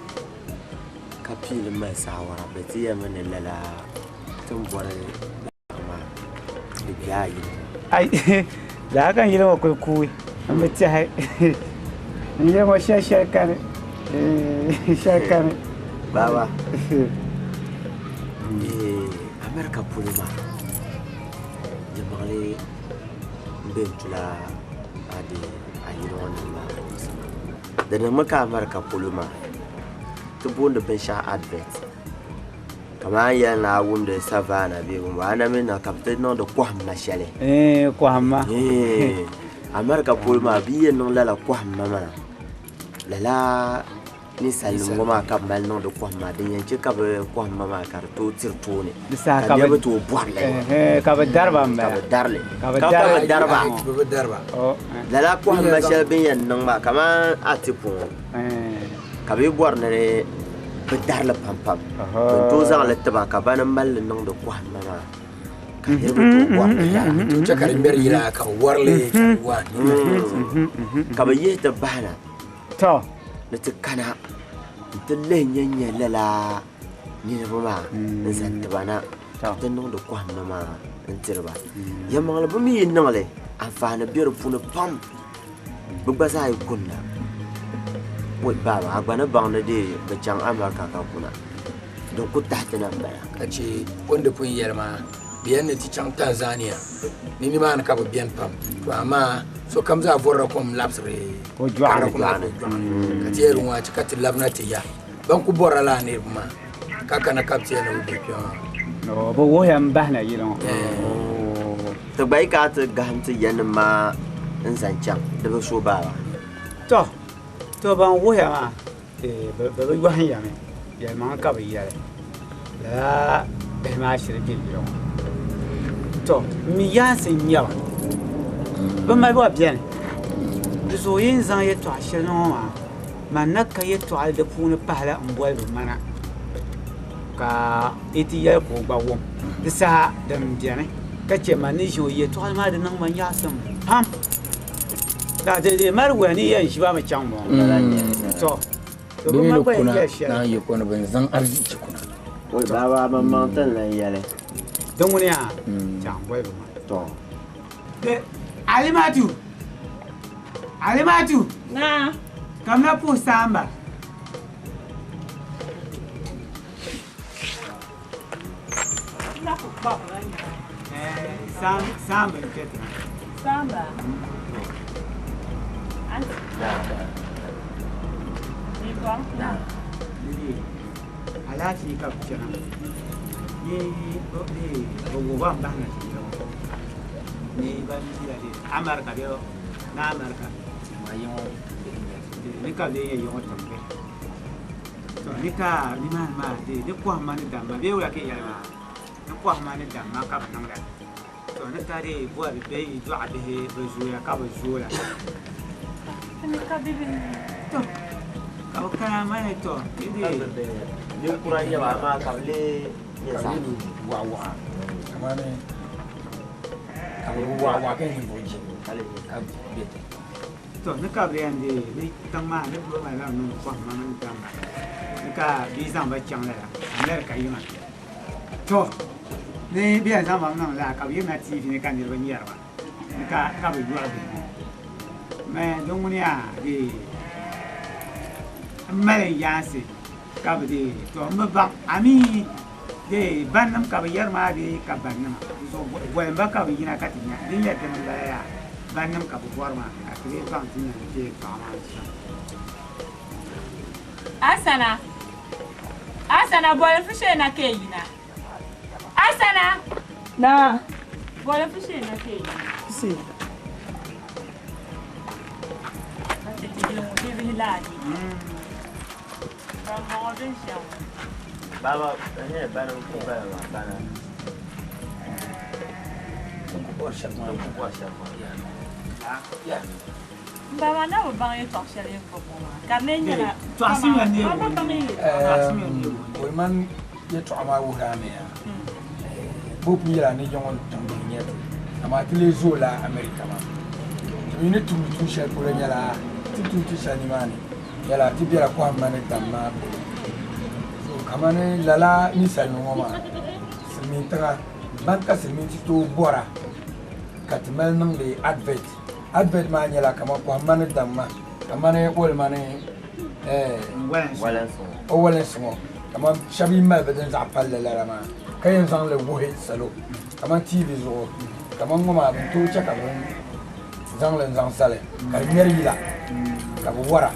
S11: ka piili mali saawara bɛ ti yɛlimi ni lala ti ni bɔri binshaɣu maa di be a yili ŋɔ.
S8: Ai, lala ka n yili ŋɔ kuli kuui n bi tɛhi n yili ŋɔ shɛli shɛli kani shɛli kani.
S11: Baaba, America polo maa yɛlimaŋli m be n-tula a di a yili ŋɔ nim maa. Di niŋmi ka America polo maa ti booni binshɛɣu advert kamani a ni yɛli ni a wumdi Savannah bee bini a na mi na ka bɛ ti niŋdi kɔhimma shɛli.
S8: Kɔhimma.
S11: America polo maa bɛ yi yɛn niŋ lala kɔhimma maa lala ninsalinima ŋɔ maa ka bɛ mali niŋdi kɔhimma din yɛn che ka bɛ kɔhimma maa ka di tooi tiri tooni
S8: Di saha
S11: ka
S8: ka bɛ
S11: niriba tooi bɔri li.
S8: Ka bɛ dari ba m-bala.
S11: Ka bɛ dari li.
S8: Ka bɛ
S11: Ka
S8: dari
S11: bɛ dari ba.
S10: Bɛ bi dari ba.
S11: Lala kɔhimma shɛli bɛ ni yɛn niŋ maa kamani Atipu ŋɔ ka bɛ yi bɔri ni bɛ dari li pampam bɛ ni tooi zaŋ li ti ba ka bana mali li niŋdi kɔhimma maa ka niriba tooi bɔri li lala.
S10: To chɛ ka di ŋmɛri yila ka bɛ wari li ka di wa.
S11: Ka bɛ yihi ti bahina
S8: To.
S11: ni ti kana nti lihi nya nya lala niriba maa n-zaŋ ti ba na ka ti niŋdi kɔhimma maa n-tiri ba. Yɛlimaŋli bɛ mi yi niŋ li anfaani be di puuni pam bɛ gba zaa yi kunna. Wai baaba a gba ni baŋ ni dee bɛ chaŋ America ka kuna din ku tahi ti na m-bala.
S10: Ka chɛ o ni di pun yɛli maa, bɛ yɛli ni ti chaŋ Tanzania ni nimaani ka bɛ beni pam. To amaa sokam zaa vɔrila kom labisiri
S8: O jɔɣini.
S10: Karila kom labisiri o jɔɣini. Ka ti yɛli ŋɔ a chɛ ka ti labina ti ya. Ban ku bɔrila lala niriba maa ka kana ka bɛ ti yɛli ni bɛ be kpe maa.
S8: Bɛ wuhiya m-bahina yili ŋɔ.
S11: Ti gba yi kana ti gahim ti yanim maa n-zaŋ chaŋ, di bi so baaba.
S8: Tɔ! To ban wuhiya maa, bɛ bi yɔhim ya mi, yɛlimaŋli ka bɛ yɛli, lala bihi maa shiri be yili ŋɔ. Tɔ! M mi yaansi n-nyɛ ba, bɛ mali ba beni. Di zuɣu yi ni zaŋ yɛtɔɣ shɛli na ŋɔ maa, man na ka yɛtɔɣili di puuni pahila m-boli bɛ ma na, ka yi ti yɛli ka o gba wum. Di saha din beni ka chɛ ma ni ʒi o yɛtɔɣili maa di niŋ ma nyaɣisim pam. La di di mali waya ni yɛn ʒi ba mi chaŋ ŋɔ. Tɔ, to
S12: Bɛ
S8: bɛ
S12: mi
S8: ma
S12: ni
S8: gba yɛn
S12: kuna
S8: yɛli shɛli.
S12: naan yi ko ni bɛ ni zaŋ arzichi kuna.
S11: Oi baaba ban maŋ ti n-lan yɛli.
S8: Di ŋuni yaa chaŋ boli bɛ ma.
S11: Tɔ.
S8: Di Alimatu! Alimatu!
S9: Naa.
S8: Kamina puhi saamba. Saamba n-kpe ti na.
S3: Saamba?
S8: Alaafee ka bɛ chana. Ni bɛ wuhi ba m-bahi na ti yɛli ŋɔ. Ni ban yila di Amarika bee ni Amarika. Ni ka bɛ lee yɛn yi ŋɔ tiŋ bihi. To ni ka nimaani maa di di kɔhimma ni damma bee wula ka yi yɛli maa ni kɔhimma ni damma ka bɛ niŋda to ni ka di bɔri bɛ yi dɔɣi bihi bɛ zooya ka bɛ zooya
S9: Ni ka bibihi
S8: to ka bɛ kana mani to ni di
S11: Ninkura n-nyɛ ba amaa ka bɛ lee nyɛ
S12: Ka
S11: zaɣ
S12: bɛ lee waɣawaɣa kamani ka bɛ bi waɣawaɣa ka nyɛ ninvuɣ jɛma ka be ti.
S8: To ni ka bɛ yɛn deei ni tiŋ maa ni bɛ malila niŋ kɔhimma mini damma ni ka bɛ yi zaŋ ba chaŋ lala America yiŋa. To ni bɛ yɛn zaŋ ba niŋ lala ka bɛ yirina TV ni ka niriba nyɛri ba ni ka ka bɛ yɔri bihi ŋɔ. Mɛ din ŋuni yaa dee m mali n yaansi ka bɛ deei to m bi baŋ amii dee bannim ka bɛ yɛri maa bee ka bannima di zuɣu bolim ba ka bɛ yina ka ti nya din yɛli dini m-bala yaa bannim ka bɛ bɔri maa ka ti lee baŋ ti nya ni kpe yɛltɔɣa maa ni shɛm.
S9: Asana, Asana boli fushee na ka yi yina. Asana!
S3: Naa.
S9: Boli fushee na ka yi yina.
S3: Fushee.
S9: Ka ti ti yili ŋɔ bibihi laadi. Ban bɔŋɔ bin shɛŋa.
S11: Baba, eh, bana n-ku bala maa, bana.
S12: N ku bɔri shɛba maa.
S11: N ku bɔri shɛba maa.
S9: M ba maa na bi baŋ yɛtɔɣ shɛli yɛn gbubi ŋɔ maa, ka di lee nyɛla
S8: Tɔɣisimiya
S9: kaman
S8: neebu
S9: a bi baŋ yɛtɔɣa.
S12: Olimani yɛtɔɣa maa wuhiri a mi ya, bɛ pun yɛla ni yiŋɔ tiŋgbani n-nyɛ ti, amaa ti lee zoola America maa. Ti mi ni tumdi tuun shɛli polo nyɛla ti ni tum tuun shɛli nimaani nyɛla ti bela kɔhimma ni damma polo. So kamani lala ninsalinima ŋɔ maa, silimiintiŋa, ban ka silimiinsi tooi bɔra ka ti mali niŋdi advert. Advert maa nyɛla kamani kɔhimma ni damma, kamani olimani o walinsi ŋɔ, kamani shɛba yi mali bɛ dini zaɣ palli lala maa ka yɛn zaŋ li wuhi salo kamani TV zuɣu, kamani ŋɔ maa bɛ ni tooi che ka bɛ zaŋ li n-zaŋ zali ka di ŋmɛri yila ka bɛ wara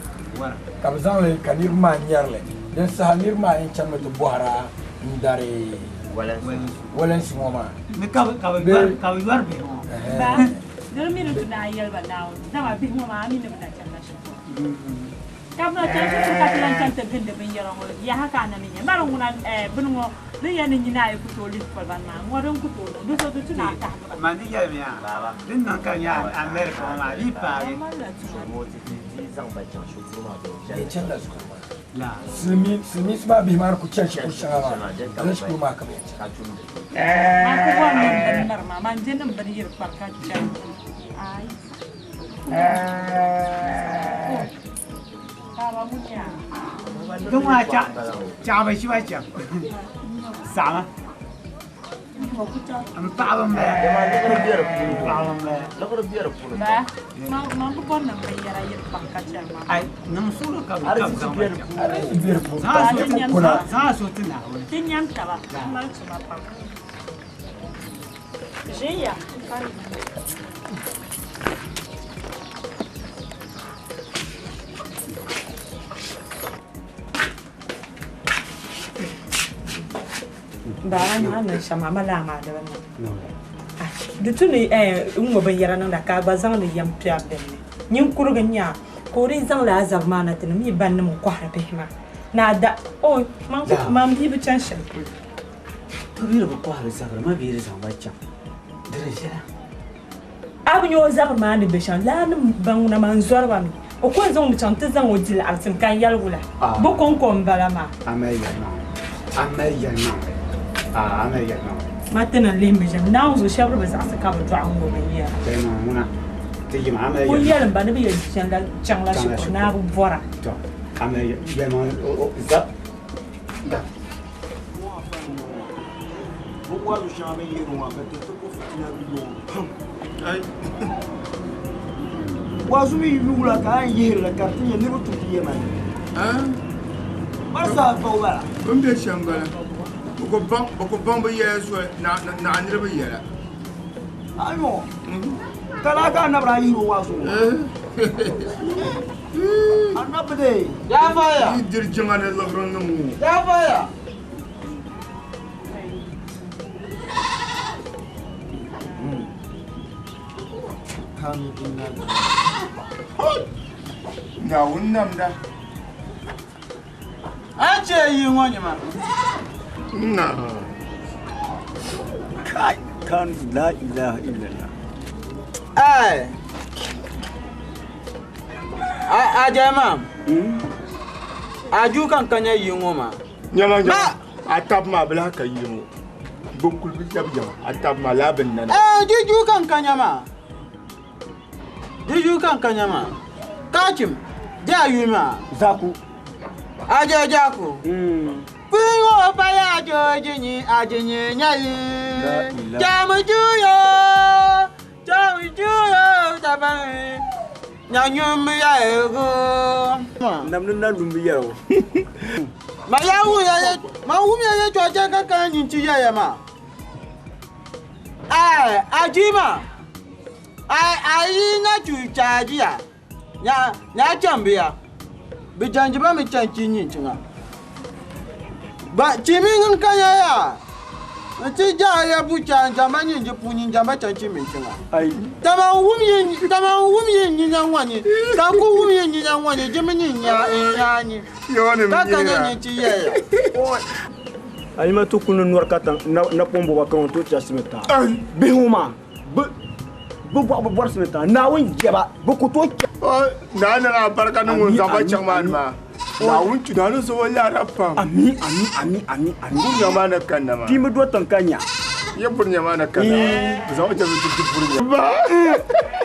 S12: ka bɛ zaŋ li ka niriba maa nyari li. Din saha niriba maa yɛn chanimi ti bɔhira n-dari walinsi ŋɔ maa.
S8: Ni ka bɛ yɔri bihi ŋɔ.
S9: Ba, di mi ni ti naan yɛli ba Naawuni, dama bihi ŋɔ maa a mi ni bɛ na chanila shikuru. Ka bɛ na chani shikuru ka ti lan chani ti gindi binyɛra ŋɔ yaha ka a na mi nya. Mali ŋuna, bini ŋɔ din yɛn ni nyini a yi ku tooi lihi koliba ni maa, ŋɔ din ku tooi niŋ, di zuɣu di tu ni a kahigi ba.
S8: Man di yɛlimi ya, din niŋ ka di nyɛ America ŋɔ maa, di yi paagi.
S12: Silimiinsi maa bihi maa ni ku chani shikuru shɛŋa maa, lala shikuru maa ka bɛ yɛn chana.
S9: Man ku bɔri ni m bini miri maa, man je ni m bini yiri kpari ka chani. Aai. Baaba ŋun yaa.
S8: Din ŋɔ a chaɣ bi ʒiba chaŋ saɣima n paɣaba n bala n paɣaba n bala.
S9: Ba, man ku bɔri ni m binyɛra yiri kpaŋ ka chani maa.
S8: Ai niŋ suhuri ka bi ka bi zaŋ ba chaŋ. Zaŋ a suhu ti Naawuni.
S9: Ti nyaŋ taba, ti mali tuma pam. Ʒiya. Baa maa niŋ shɛm amaa laa maa di bi niŋ. Di tu ni n ŋɔ binyɛra niŋda ka a gba zaŋdi yɛm kpɛri din ni. Ninkurugu n-nyɛ a ka o dii zaŋ lala zabiri maa na ti ni mi bannim n-kɔhiri bihi maa. Ni a da, o, man ku, man bia bi chani shɛli polo.
S8: To bɛ yi di bi kɔhiri zabiri, ma bɛ yi di zaŋ ba chaŋ, di di viɛla.
S9: A bi nya o zabiri maa ni be shɛm, laanim ban ŋuna maa n-zɔri ba mi. O ko n-zaŋ mi chaŋ nti zaŋ o di laɣiri tim ka n yɛli wula? Bɛ kɔŋko m-bala maa.
S8: A mali yɛlimaŋli. A mali yɛlimaŋli. Aa, a mali yɛlimaŋli.
S9: Ma ti ni lihi mi ʒim. Naawuni zuɣu shɛba di bi zaɣisi ka bɛ dɔɣi ŋ-ŋɔ binyɛra.
S8: Yɛlimaŋli ŋuna ti yima, a mali
S9: Kul
S8: yɛlimaŋli.
S9: yɛlim ba ni bɛ yɛn chaŋla shikuru ni a bi bɔra.
S8: Tɔ, a mali yɛlimaŋli o za da.
S2: Bɛ waazu shɛŋa bɛ ni yɛri ŋɔ ka ti ti ku fitina bi yooi pam. Waazu mi yuula ka a yɛn yihiri li ka di ti nyɛ niriba tum ti yɛma ni. Marisa pa o bala.
S6: Bɛ ni be shɛm bala. Bɛ ku baŋ bɛ ku baŋ bɛ yɛla soli naɣ niriba yɛla.
S2: Ayo, ka laa ka anabi daa yihiri o waazu ŋɔ. Anabi dee.
S7: Yaafaya.
S6: Yi diri jiŋa ni liɣiri niŋ ŋɔ.
S7: Yaafaya.
S6: Naawuni namda.
S7: A chɛ yi ŋɔ nyima.
S6: Na.
S2: Kai kan la ilaha illallah.
S7: Ai. A a jama. A ju kan kanya yi ŋɔ maa.
S6: Nyama nyama. A tab maa bi lahi ka yi ŋɔ. Bi kuli bi yabi yama. A tab maa laa bi nana.
S7: Eh, di ju kan kanya maa. Di ju kan kanya maa. Kachim, di a yuli maa.
S2: Zaku.
S7: A je Jaku. Pingo pa ya jo jinyi a jinyi nyayi. Jamu juyo. Jamu juyo taban. Nya nyum ya ego.
S2: Nam ni na lumbi yɛra o.
S7: Ma ya wu ya ye, ma wu mi ya ye cho je ka ka nyin chi ya ya ma. Ai, ajima. Ai, ai na chu cha ji ya. Nya nya chambi ya. Bi janji ba mi chan chi nyin chi nga. Ba chi mi ngin ka ya ya. Ti ja ya bu chan jamba nyin ji pu nyin jamba chan chi mi chi nga.
S2: Ai.
S7: Tama wum ye tama wum ye nyin ya ngwa ni. Ta ku wum ye nyin ya ngwa ni ji mi nyin ya ya ni.
S6: Yo ni mi
S7: Ka ka
S6: nyin ya.
S7: nyin chi ya ya.
S2: Alima to kunu nor ka tan na na pombo ba kan to cha simita. Bihi ŋɔ maa bi bi bɔɣu bi bɔri simita. Naawuni jɛba bi ku tooi chɛ.
S6: Naa niŋ a barika ni ŋun zaŋ ba chaŋ maa ni maa. Naawuni tu naa ni so o laara pam.
S2: Ami ami ami ami ami.
S6: Buri nya maa ni kanna maa.
S2: Kpiimbi do tiŋ ka nya.
S6: Ye buri nya maa ni kanna. Bi zaŋ o chɛ bi ti buri nya.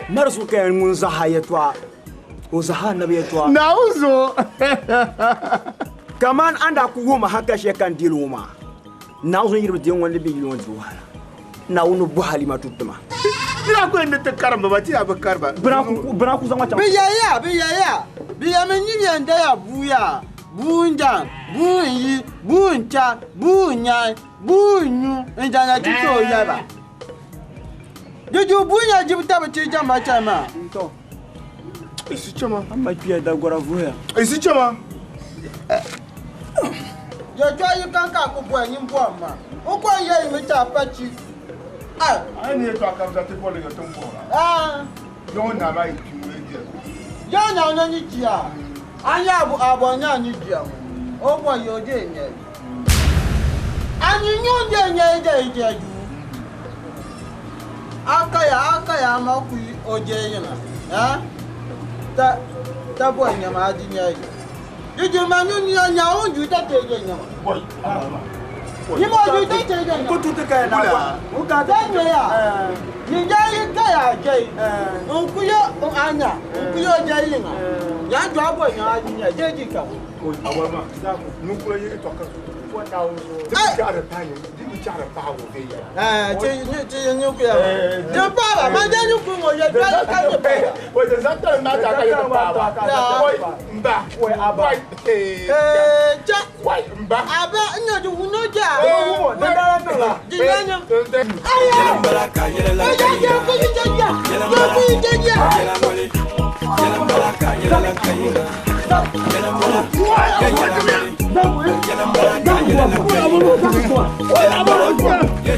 S2: Mari so ka ŋun zaha yɛtɔɣa. O zaha anabi yɛtɔɣa.
S6: Naawuni zuɣu.
S2: Kaman an daa ku wum ha ka shɛli ka n deeli ŋɔ maa. Naawuni zuɣu yiribi deei ŋɔ ni bɛ yili ŋɔ di wahala. Naawuni bɔhi Halima tuti ma.
S6: Ti yaa ku ni ti karimba ba, ti yaa bi kariba.
S2: Bina ku zaŋ ma chaŋ.
S7: Bi ya ya, bi ya ya. Bi ya mi nyi bi n da ya buu ya. Buu n jan, buu n yi, buu n cha, buu n nyaai, buu n nyu, n jan ya ti to ya ba. Juju buu nya jibu tabi ti jamba cha ma.
S2: Ntɔ.
S6: Isi chama.
S2: Amma kpiya da gɔra vuya.
S6: Isi chama.
S7: Jɔjɔ yi kan ka ku bɔ nyin bɔ ma. O ko ye yi mi ta pa chi. Ai.
S6: Ai ni to ka za ti bɔ le to bɔ la.
S7: Ah.
S6: Yo na ba yi ti wo je.
S7: Yo na na ni jia. An ya bu abo nya ni jia. O bɔ yo de nye. Ani nyu de nye de je ju. Aka ya aka ya ma ku o je yin na. Ha? Ta ta bɔ nya ma di nya yi. Juju ma nyu nya nya o ju ta te je nya ma.
S6: Boy.
S7: Ni mo ju ta te je nya.
S2: Ko tu ti ka na wa. O ka
S7: ta nye ya. Ni ja yi ka ya je yi. N ku yo n anya. N ku yo je yin na. Ya ju abo nya di nya je ji ka.
S6: Awal ma. Nu ku ye to ka. Di bi chaɣiri paɣa yi, di bi chaɣiri paɣa wo bɛ yɛla.
S7: Eh, ti ni ti ni ku ya. Di pa ba ma je ni ku mo ye ju ka ni pa.
S6: Wai da zan tare mata ka yi pa ba. Wai mba.
S2: Wai aba.
S6: Wai.
S7: Eh, cha.
S6: Wai mba.
S7: Aba nya ju no ja.
S2: Da da da la.
S7: Di nya nya. Aya.
S4: Yɛlɛn bala ka yɛlɛ la
S7: Aya
S4: ka
S7: ya
S4: yira.
S7: ku yi ja ja.
S4: Yɛlɛn
S7: Ya
S4: bala.
S7: ku yi ja ja.
S4: Yɛlɛn nɔli. Yɛlɛn bala ka yɛlɛ la ka yira. Yɛlɛn bala. Yɛlɛn nɔli. Yɛlɛn bala ka yɛlɛ la ka yira. Yɛlɛn bala.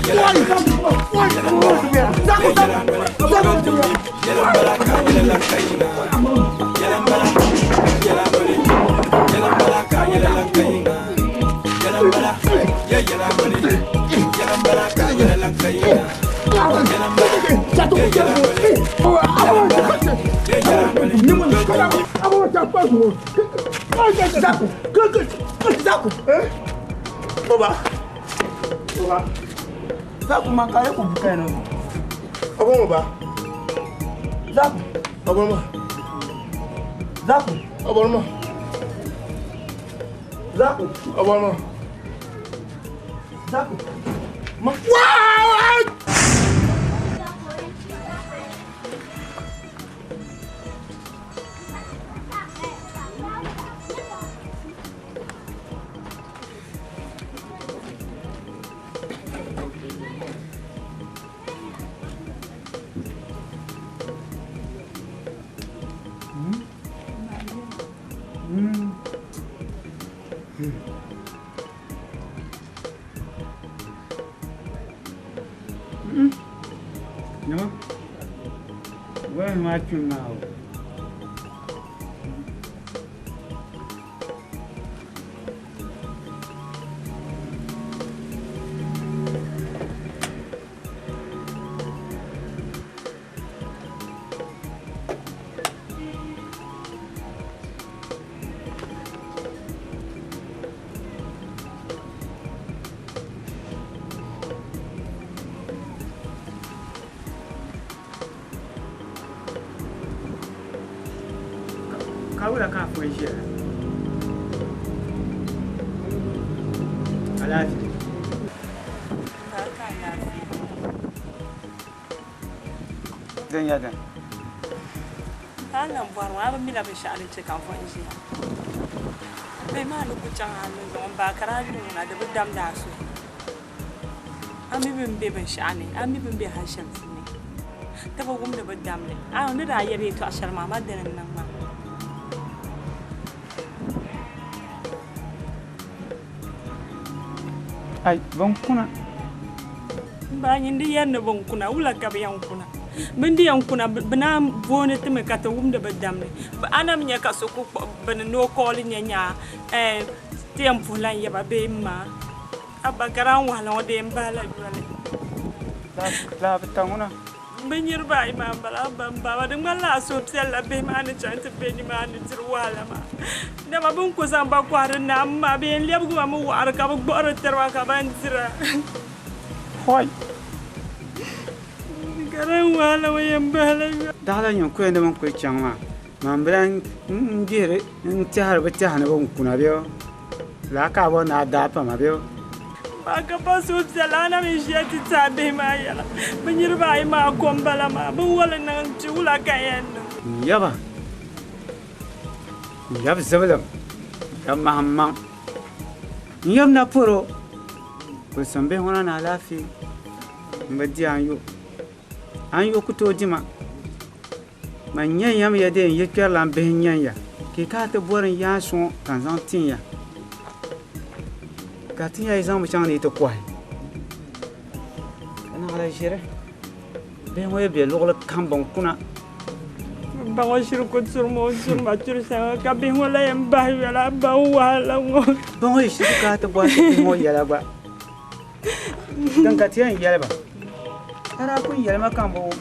S6: Oba. Oba.
S7: Zaku man kare ku buka no.
S6: Oba oba.
S7: Zaku.
S6: Oba ma.
S7: Zaku.
S6: Oba ma.
S7: Zaku.
S6: Oba ma.
S7: Zaku.
S6: Ma. Wow!
S8: Nyama. Wewe ma chun na o. Ka wula ka fo ʒiya? Alaafee. Din ya din.
S9: A lan bɔri ŋɔ a bi mila binshɛɣu din chɛ ka n fo n ʒiya bihi maa ni ku chaŋ a ni zuɣu n baa ka daa yuli ŋuna di bi damdi a so a mi bi be binshɛɣu ni a mi bi be hali shɛli puuni ti bi wumdi bi damli a ni daa yɛli yɛltɔɣa shɛli maa ma dini n niŋ maa.
S8: Ai, bin kuna.
S9: N baa nyin di yɛri ni bin kuna wula ka bi yɛn kuna bin di yɛn kuna bi naan booni timi ka ti wumdi bi damli a na mi nyɛ ka so ku kpuɣi bini ni o kooli nyɛ nyaa ti yɛn puhila n yaba bee n ma abba ka daa wahala ŋɔ dee n bahala yoli.
S8: La bi ta ŋuna.
S9: Bi niriba ayi maa n bala abba n baaba di ŋmanila a suhupiɛlli bihi maa ni chaŋ ti be nimaani diri wahala maa dama bin ku zaŋ ba kɔhiri naam maa bɛ yɛn lɛbigi ba mi waɣari ka bi gbuɣiri tiriba ka ban dira.
S8: Hoi.
S9: Ka din wahala ŋɔ yɛn bahala yoli.
S8: Daɣala nyin ku yɛn di bin kuli chaŋ maa man bi lan n dihiri n tɛhiri bi tɛha ni bin kuna bɛ laa ka a bɔri ni a daa pama bɛ.
S9: Ba ka pa suhupiɛlli a na mi ʒiya ti ti a bihi maa yɛla bi niriba ayi maa ko n bala maa bin wali niŋ n kpi wula ka yɛn niŋ.
S8: N yaba n yab zibilim n yab mahim maŋ n yab na poro kulisim bihi ŋɔ na ni alaafee n bi di an yo an yo ku tooi dima man nyɛ yam ya dee n yi kpɛrila n bihi n nyɛn ya ka ka ti bɔri n yaan suŋɔ ka n zaŋ tin ya ka ti ya yi zaŋ bi chaŋ ni yi ti kɔhi ka naɣila ʒiri bihi ŋɔ yi be luɣuli kam bin kuna.
S9: Ba ŋɔ shiri ku turi ma o turi ma turi shɛŋa ka bihi ŋɔ la yɛn bahi yɔli a ba wahala ŋɔ.
S8: Ba ŋɔ yi shiri ka ti bɔri bihi ŋɔ yɛla gba din ka ti yɛn yɛli ba a daa kun yɛli ma ka n bi wum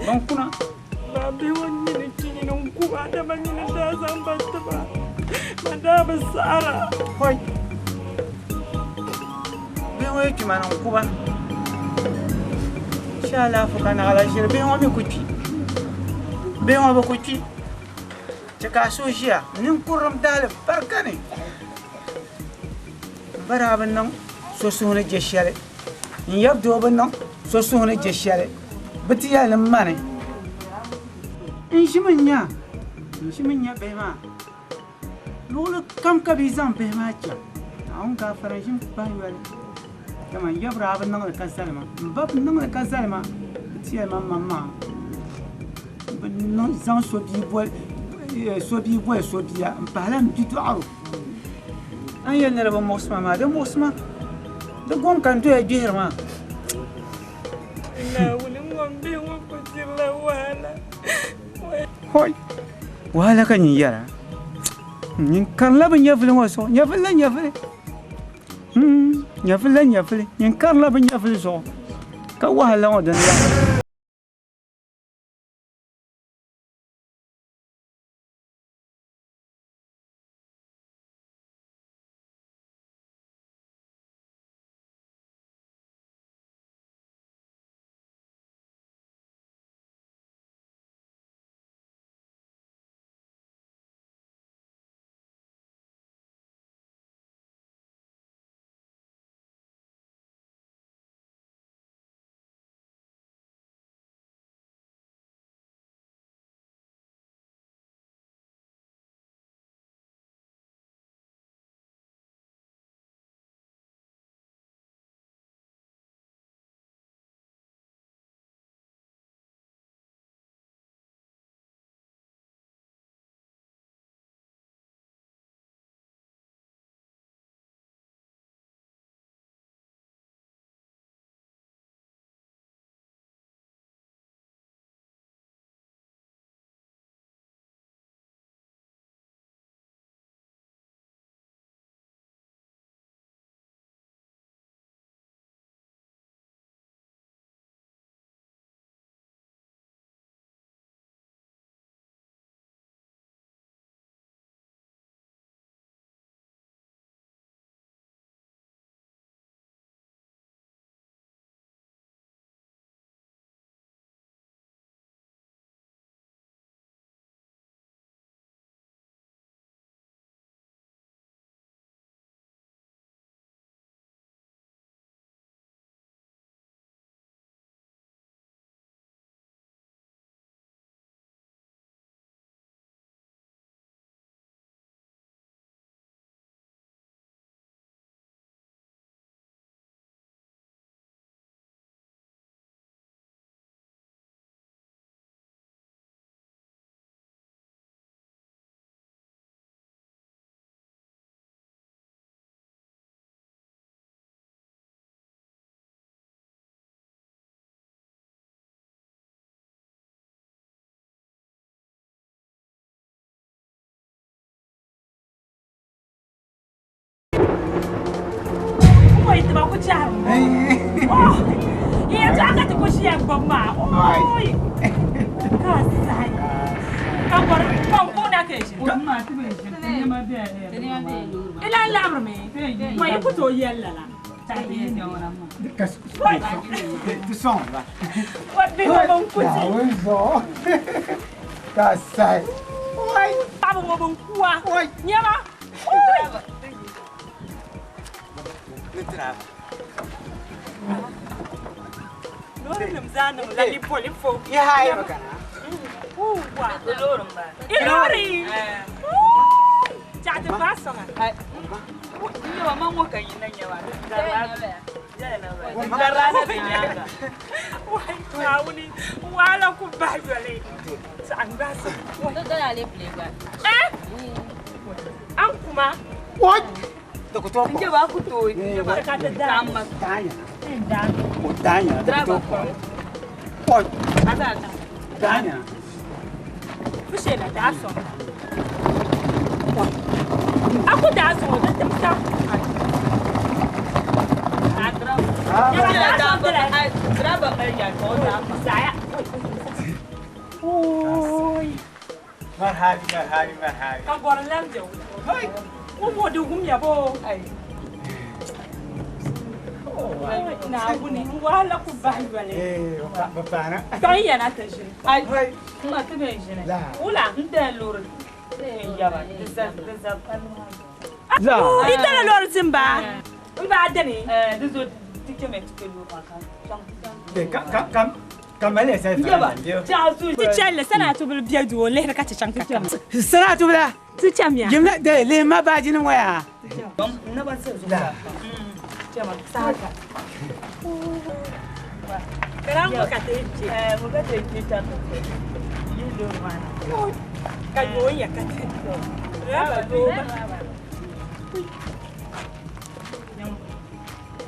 S8: bin kuna.
S9: Ba bihi ŋɔ nyini kpi nyini n ku ba dama nyini daa zaŋ ba tiba ba daa bi saɣara.
S8: Hoi. Bihi ŋɔ yi kpi ma ni n ku ba shi alaafo ka naɣila ʒiri bihi ŋɔ mi ku kpi bihi ŋɔ bi ku kpi chɛ ka a suhu ʒiya ninkurilim dahali barika ni n ba daa bi niŋ so suhu ni je shɛli n yab doo bi niŋ so suhu ni je shɛli bi ti yɛli ni n mani n ʒimi nya n ʒimi nya bihi maa luɣuli kam ka bi zaŋ bihi maa chaŋ Naawuni gaafara n ʒimi bahi yoli dama n yab daa bi niŋli ka zalima n ba bi niŋli ka zalima bi ti yɛli ma mam maa bi zaŋ so bia boli so bia boli so bia n pahila n bidɔɣiro an yɛli ni di bi muɣusima maa di muɣusima Di gom ka n doya gbihiri maa.
S9: Naawuni ŋɔ m bihi ŋɔ ku dirila wahala.
S8: Hoi! Wahala ka nyin yɛra. Nyin karila bɛ nyɛvili ŋɔ zuɣu. Nyɛvili la nyɛvili. Nyɛvili la nyɛvili. Nyin karila bɛ nyɛvili zuɣu. Ka wahala ŋɔ dini la.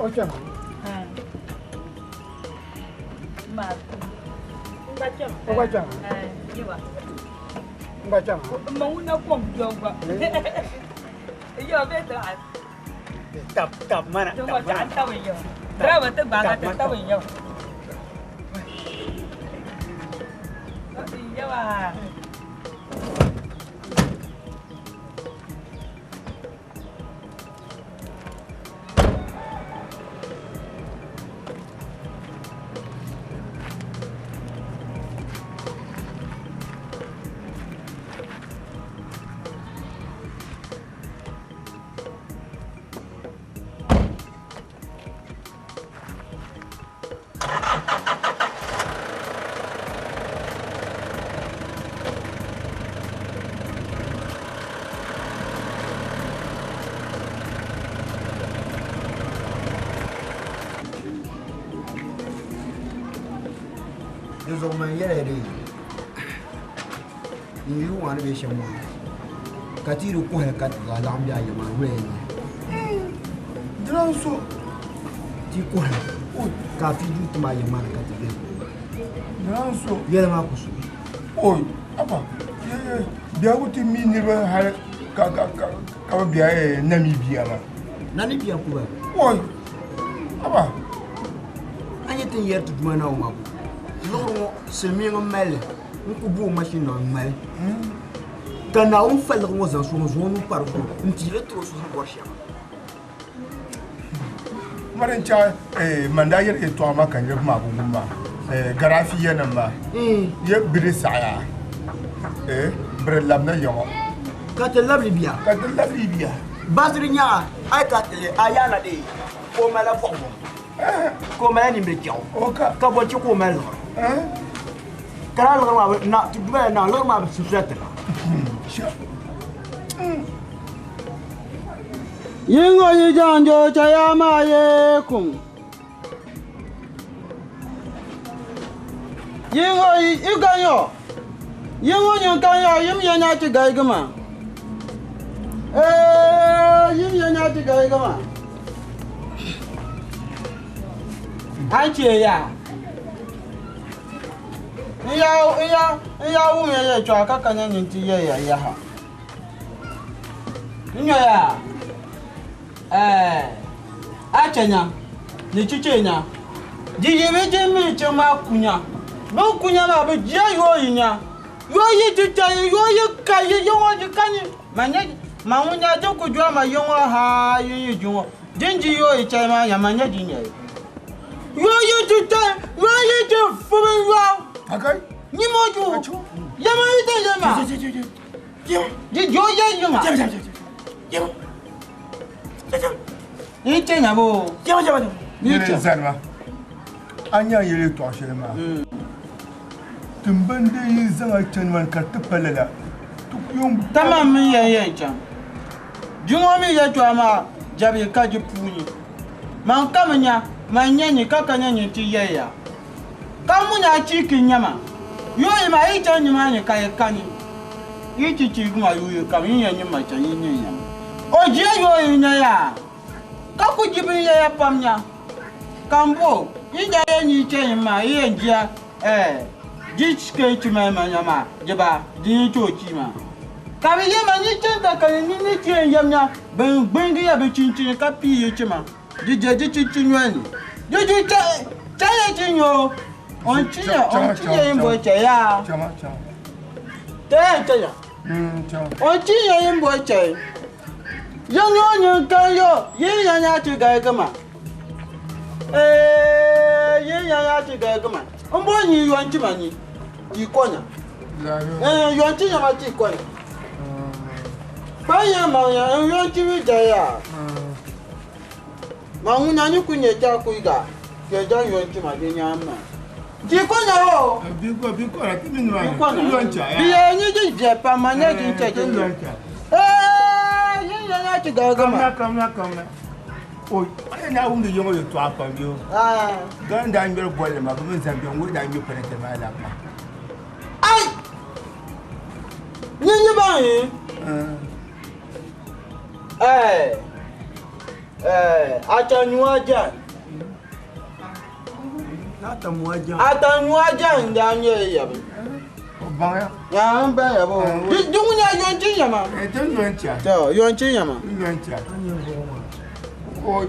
S6: O kpɛma.
S9: N gba kpɛma.
S6: O gba kpɛma.
S9: Yiwa.
S6: N gba kpɛma.
S9: N ma ŋuna kom kpɛm gba. Yiwa bɛ ti
S8: Tab tab mana.
S9: Tab mana. Tab yiwa. Driver ti gbaagi ti tab yiwa. Yiwa.
S13: Di zuɣu man yɛla di n yuli ŋɔ ni bɛ shɛm maa ka ti yi di kuhili ka ti zaa laɣim bɛ a yɛma wula yɛn nyɛ
S6: Dina n so
S13: ti kuhili ka a fi duu ti maa yɛma ni ka ti bɛ
S6: Dina n so
S13: yɛla maa ku su
S6: Oi, apa biɛhigu ti mi niriba hali ka ka ka ka bi biɛhi nami bia maa.
S13: Nani bia kuba?
S6: Oi, apa
S13: A nyɛ tin yɛri ti duma na o maa ku liɣiri ŋɔ silimiiŋ n mali li n ku booi mashin na n ŋmali ka Naawuni fa liɣiri ŋɔ zaŋ sɔŋ zaŋ o nuu pa di zuɣu n tiili tiri o suhuri bɔri shɛm.
S6: Mari n chaɣi man daa yɛri yɛltɔɣa maa ka niriba maa bi wum maa Gaddafi yɛnim maa yɛ biri saɣaya biri labina yaŋɔ
S13: ka ti labi Libya
S6: ka ti labi Libya
S13: Basiri nyaɣa a yi ka ti a yaana dee ka o malila bɔɣibɔɣi ka o malila nimbili kpɛɣu ka bɔ n-chɛ ka o mali liɣiri ka lala liɣiri maa bi na ti duma na liɣiri maa bi susula ti na.
S7: Yingo yi janjo chaya ma ye kum. Yingo yi iganyo. Yingo nyin kanyo yim ye nya ti gaigima. Eh yim ye nya ti gaigima. An che ya. Iya iya iya wum ye ye chwa ka kanya nyin ti ye ya ya ha. Nyo ya. Eh a chenya ni chichenya. Jiji bi ji mi chi ma kunya. Bi kunya ma bi jia yo yi nya. Yo yi ti cha yi yo yi ka yi yo wo ji ka ni. Ma nya ma ŋun nya di ku jua ma yi ŋɔ ha yi yi ju ŋɔ. Din ji yo yi cha ma ya ma nya di nya yi. Yo yi ti cha yo yi ti fu bi yo.
S6: Akai.
S7: Ni mo ju. Ya ma yi te ya ma.
S6: Ji ji ji ji.
S7: Ji jo ye yi ma.
S6: Ji ji ji. Ji.
S7: Ni che nya bo.
S6: Ji ji ji.
S7: Ni che.
S6: Zani ma. A nya yɛli tɔɣa shɛli maa. Timbande yi zaŋ a chani maa ka ti pa lala. Ti ku yɛn
S7: Tamam min yɛn yɛn chaŋ. Juŋɔ mi yɛltɔɣa maa jabi ka di puuni. Man ka mi nya, man nya ni ka ka nya ni ti yɛya. Ka mu nya chiiki nyama. Yo yi ma yi chaŋ nimaani ka yi kani. Yi ti chiigi ma yuyi kam yi yɛn nyima chaŋ yi nyɛ nyama. O jia yo yi nya yaa. Ka ku jibi yɛya pam nya. Kambo, yi nya yɛn yi chaŋ maa yi yɛn jia di chike chima ma nya ma jiba di yi cho chi ma. Ka bi yɛ ma ni chaŋ ta ka ni ni chi yɛn yɛm nya bin gbingi ya bi chinchin ka pii yi chima. Di je di chinchin nyɔli ni. Di ju cha cha ye chi nyo. On chi ya on chi ye yin bo cha ya.
S6: Chama chama.
S7: Te ya cha ya.
S6: Chama.
S7: On chi ye yin bo cha. Yo nyo nyo kan yo yin ya nya chi ga ga ma. Yin ya nya chi ga ga ma. Mbo nyi yon chi ma nyi. Ti konya. Yon chi ya ma ti konya. Ba ya ma ya yon chi wi ja ya. Ma ŋun nya ni ku nyɛ ja ku ga. Ke ja yon chi ma di nya ma. Ti konya o.
S6: Bi ko bi ko ra ti mi ma.
S7: Bi konya.
S6: Yon cha ya.
S7: Bi ye ni ji je pa ma nya ji che ji. Yin ya nya chi ga ga ma.
S6: Kamna kamna. Oi, ai na wumdi yɔŋɔ yɛ tɔɣa pam yo. Gan daa ŋmɛri bolli maa, bɛ mi zaŋ bɛ ŋɔ daa ŋmɛ parante maa la ma.
S7: Ai! Ni ni ba yi? Atanyuajan. Atanyuajan daa nyɛ yabi.
S6: Baŋya.
S7: Yaa n baŋya bo. Di di ŋun nya yɔnchi nyama.
S6: Ti yɔnchi.
S7: To yɔnchi nyama.
S6: Yɔnchi. Oi,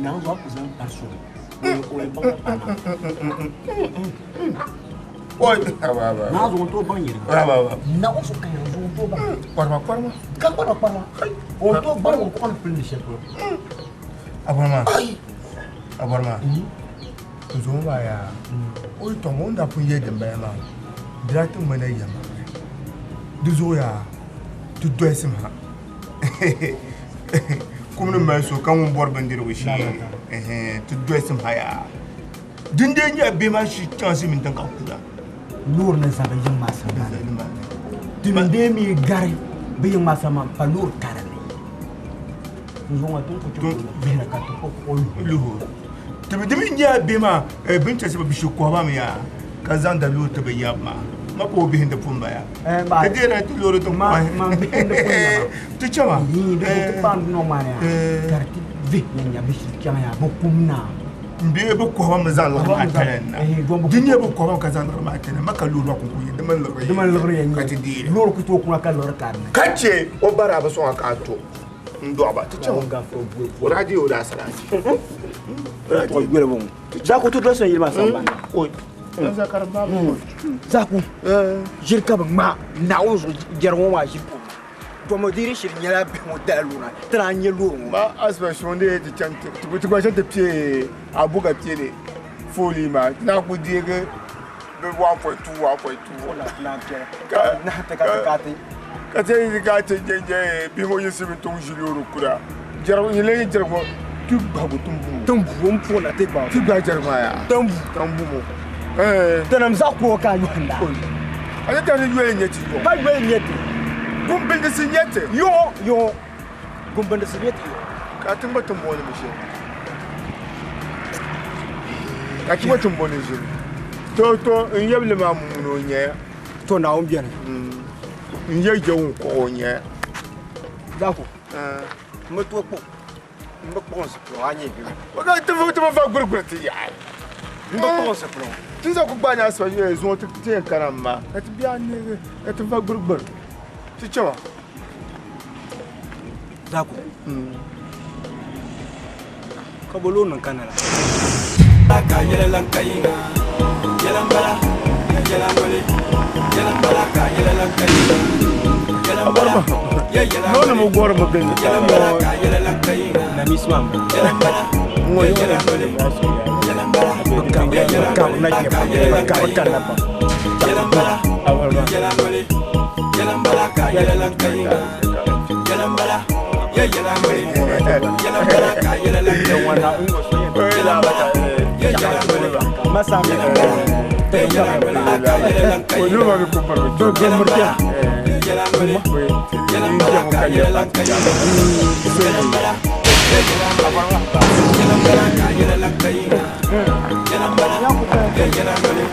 S13: Na zo to ban yiri. Na o so kan zo to ban.
S6: Kwarma kwarma.
S13: Ka kwarma kwarma. O to ban o ko pili sheklo.
S6: Aborma. Aborma. Zo ba ya. O to mo nda pun ye demba ma. Dira ti mena yama. Du zo ya. Tu do esim ha. Kum ni ma so kan won bor bindirigu shi. Eh, tu do esim ha ya. Dinde nya be ma shi chance min tan ka kula.
S13: Loor na zaba yin ma sama. Dinde mi gari be yin ma sama pa loor karale. Nzonga tun ko to bihna ka to ko o
S6: luhu. Tibi dimi nya be ma bin chance ba bishi ko ba mi ya. Ka zan da loor to be ya ma. Ma ko bihin da pumba ya.
S8: Eh ba.
S6: Ka dera ti loor to
S8: ma ma bihin da pumba.
S6: Tu chama.
S8: Ni be ko pan no ma ya. Karti vi nya bishi chama ya bokumna.
S6: Mbe be ko ba ma zan la ma tane na. Dinye be ko ba ka zan la ma tane ma ka loor ko ko de man lor.
S8: De man lor ya
S6: ka ti dire.
S8: Loor ku to ku ka lor ka na.
S6: Ka ce o bara ba so ka to. Ndo ba ti chama. Radio da sarati.
S2: Radio gwele bon. Za ku to do son yilma samba.
S6: Oi.
S2: Za ku. Jirka ba ma na o zo jarwo ma shi ko. Domo diri shiri nyɛla bihi ŋɔ dala luna tana n nyɛ loori ŋɔ.
S6: Ma asibɛ de ti chaŋ ti gba shɛli ti pie abuga pie ne fooli maa ti na ku deegi bi 1.2 1.2. Ka ti ka ti jɛ bihi ŋɔ yiɣisi mi ti ʒi loori kura jɛrigu nyɛ lee jɛrigu ŋɔ ti gbahigu tumbu.
S2: Tumbu n puɣi na ti gbahigu.
S6: Ti gbahi jɛrigu maa yaa.
S2: Tumbu.
S6: Tumbu mo.
S2: Tinam zaɣ kuɣu ka yohinda.
S6: A ti tani yoli nyɛ ti yɔ.
S2: Ba yoli nyɛ ti.
S6: Gumbindisi nyɛti.
S2: Yo yo. Gumbindisi nyɛti yo.
S6: Ka tingba timboni mi shee. Ka tingba timboni ʒiri. To to n yɛbili maa mumuni o nyɛya.
S2: To Naawuni bɛni.
S6: N yɛ jɛwun kɔɣɔ o nyɛya.
S2: Zaku. N bi tooi kpuɣi. N bi kpuɣi n zipiligu a nyɛ bibi.
S6: O ka ti ti fa guriguri ti yaɣi.
S2: N bi kpuɣi n zipiligu.
S6: Ti za ku gbaai ni asiba zuŋɔ ti yɛn kana m ma. Ka ti biɛɣu neegi ka ti fa guriguri. Ti chama.
S2: Zaku. Ka bolo niŋ kana la.
S4: Ka yɛlɛ lan ka yiŋa. Yɛlɛ n bala, yɛlɛ noli. Yɛlɛ n bala ka yɛlɛ lan ka yiŋa. Yɛlɛ n bala, yɛ yɛlɛ
S6: noli. Nooni mi gɔri mi gindi.
S4: Yɛlɛ n bala ka yɛlɛ lan ka yiŋa.
S2: Na mi suma mi.
S4: Yɛlɛ n bala, yɛ yɛlɛ noli. Yɛlɛ n bala, yɛ yɛlɛ noli. Ka yɛlɛ lan ka yiŋa. Yɛlɛ n bala, yɛ yɛlɛ noli. Yɛlɛ n bala ka yɛlɛ lan ka yiŋa. Yɛlɛ n bala, yɛ yɛlɛ noli. Yɛlɛ n bala ka yɛlɛ lan ka yiŋa. Yɛlɛ n bala, yɛ yɛlɛ noli.
S2: Masa mi.
S4: Yɛ yɛlɛ noli. Ka yɛlɛ lan ka yiŋa.
S6: Olu ma mi ko baro.
S4: Yɛlɛ n bala, yɛ yɛlɛ noli. Yɛlɛ n bala ka yɛlɛ lan ka yiŋa. Yɛlɛ n bala, yɛ yɛlɛ noli. Yɛlɛ n bala ka yɛlɛ lan ka yiŋa. Yɛlɛ n bala, yɛ yɛlɛ noli.